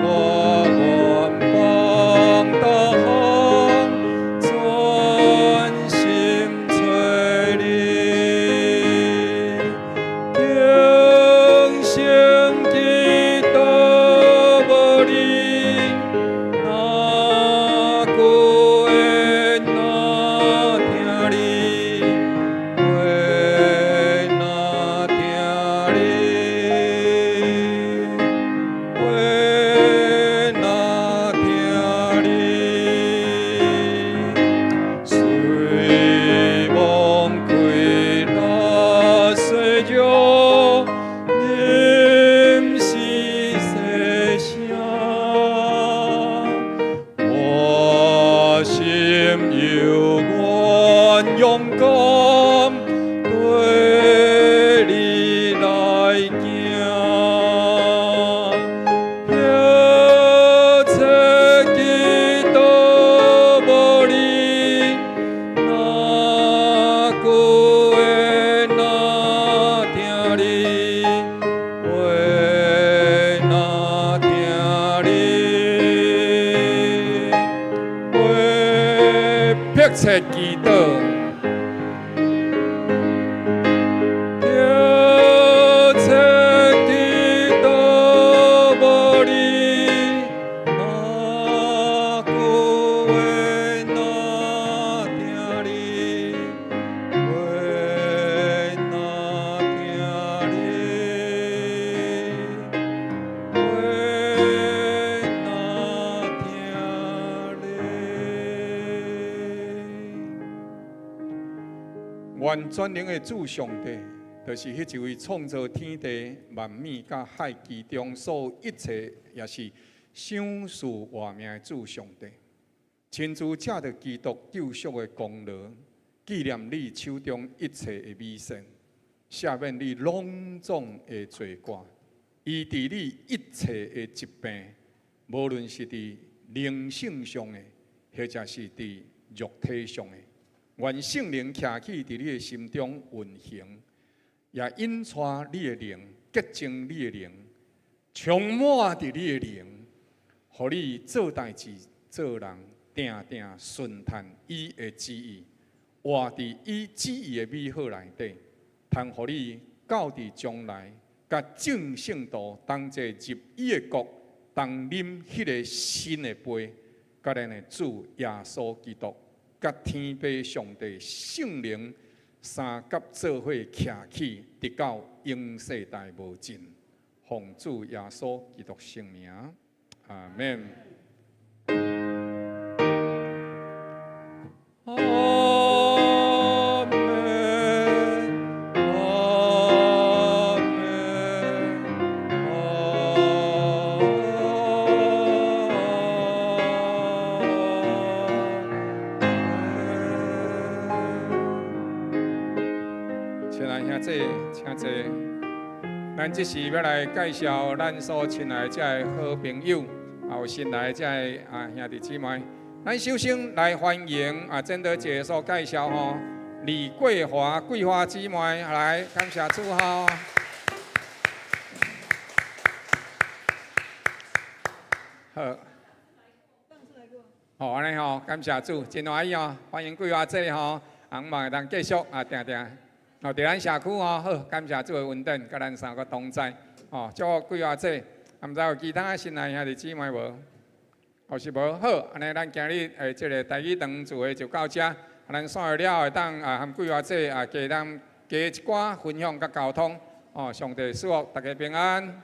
Speaker 1: 我願放大項，專心揣你，今生基督無你，哪久會若疼你，話若疼你，話若疼你，雖望開那歲月，任是世聲，我心猶願勇敢對你來行。迫切基督無你，哪久會若疼你，話若疼你，話迫切祈禱。迫切基督無你，哪久會若疼你，話若疼你，話若疼你。願全能的主上帝，就是彼一位創造天地萬物佮海其中所有一切，也是賞賜活命的主上帝，親自藉著基督救贖的功勞，紀念你手中一切的美善，赦免你攏總的罪過，醫治你一切的疾病，無論是佇靈性上的，或者是佇肉體上的。願聖靈徛起佇你的心中運行，也引帶你的靈，潔淨你的靈，充滿佇你的靈，予你做代誌、做人，定定順趁伊的旨意。活佇伊旨意的美好內底，通予你到佇將來，佮眾聖徒同齊入伊的國，同啉彼个新的杯，佮咱的主耶穌基督，佮天父上帝聖靈相佮做伙徛起，直到永世代無盡。奉主耶穌基督聖名，阿們。阿們，阿們，阿們。親愛兄弟，請坐。咱這時欲來介紹咱所親愛這个好朋友，也有新來這个兄弟姊妹。咱首先來歡迎真德姐所介紹吼，李桂華桂花姊妹來，感謝主吼。好，好，按呢吼，感謝主，真歡喜哦，歡迎桂花姐吼，我嘛會當繼續定定，佇咱社區吼，好，感謝主的恩典，佮咱三個同在，哦，祝福桂花姐，毋知有其他新來兄弟姊妹無？哦，是無好，按呢，咱今日這个台語堂聚會就到這，咱散會了會當和桂花姐加咱加一寡分享佮溝通，哦，上帝賜福大家平安。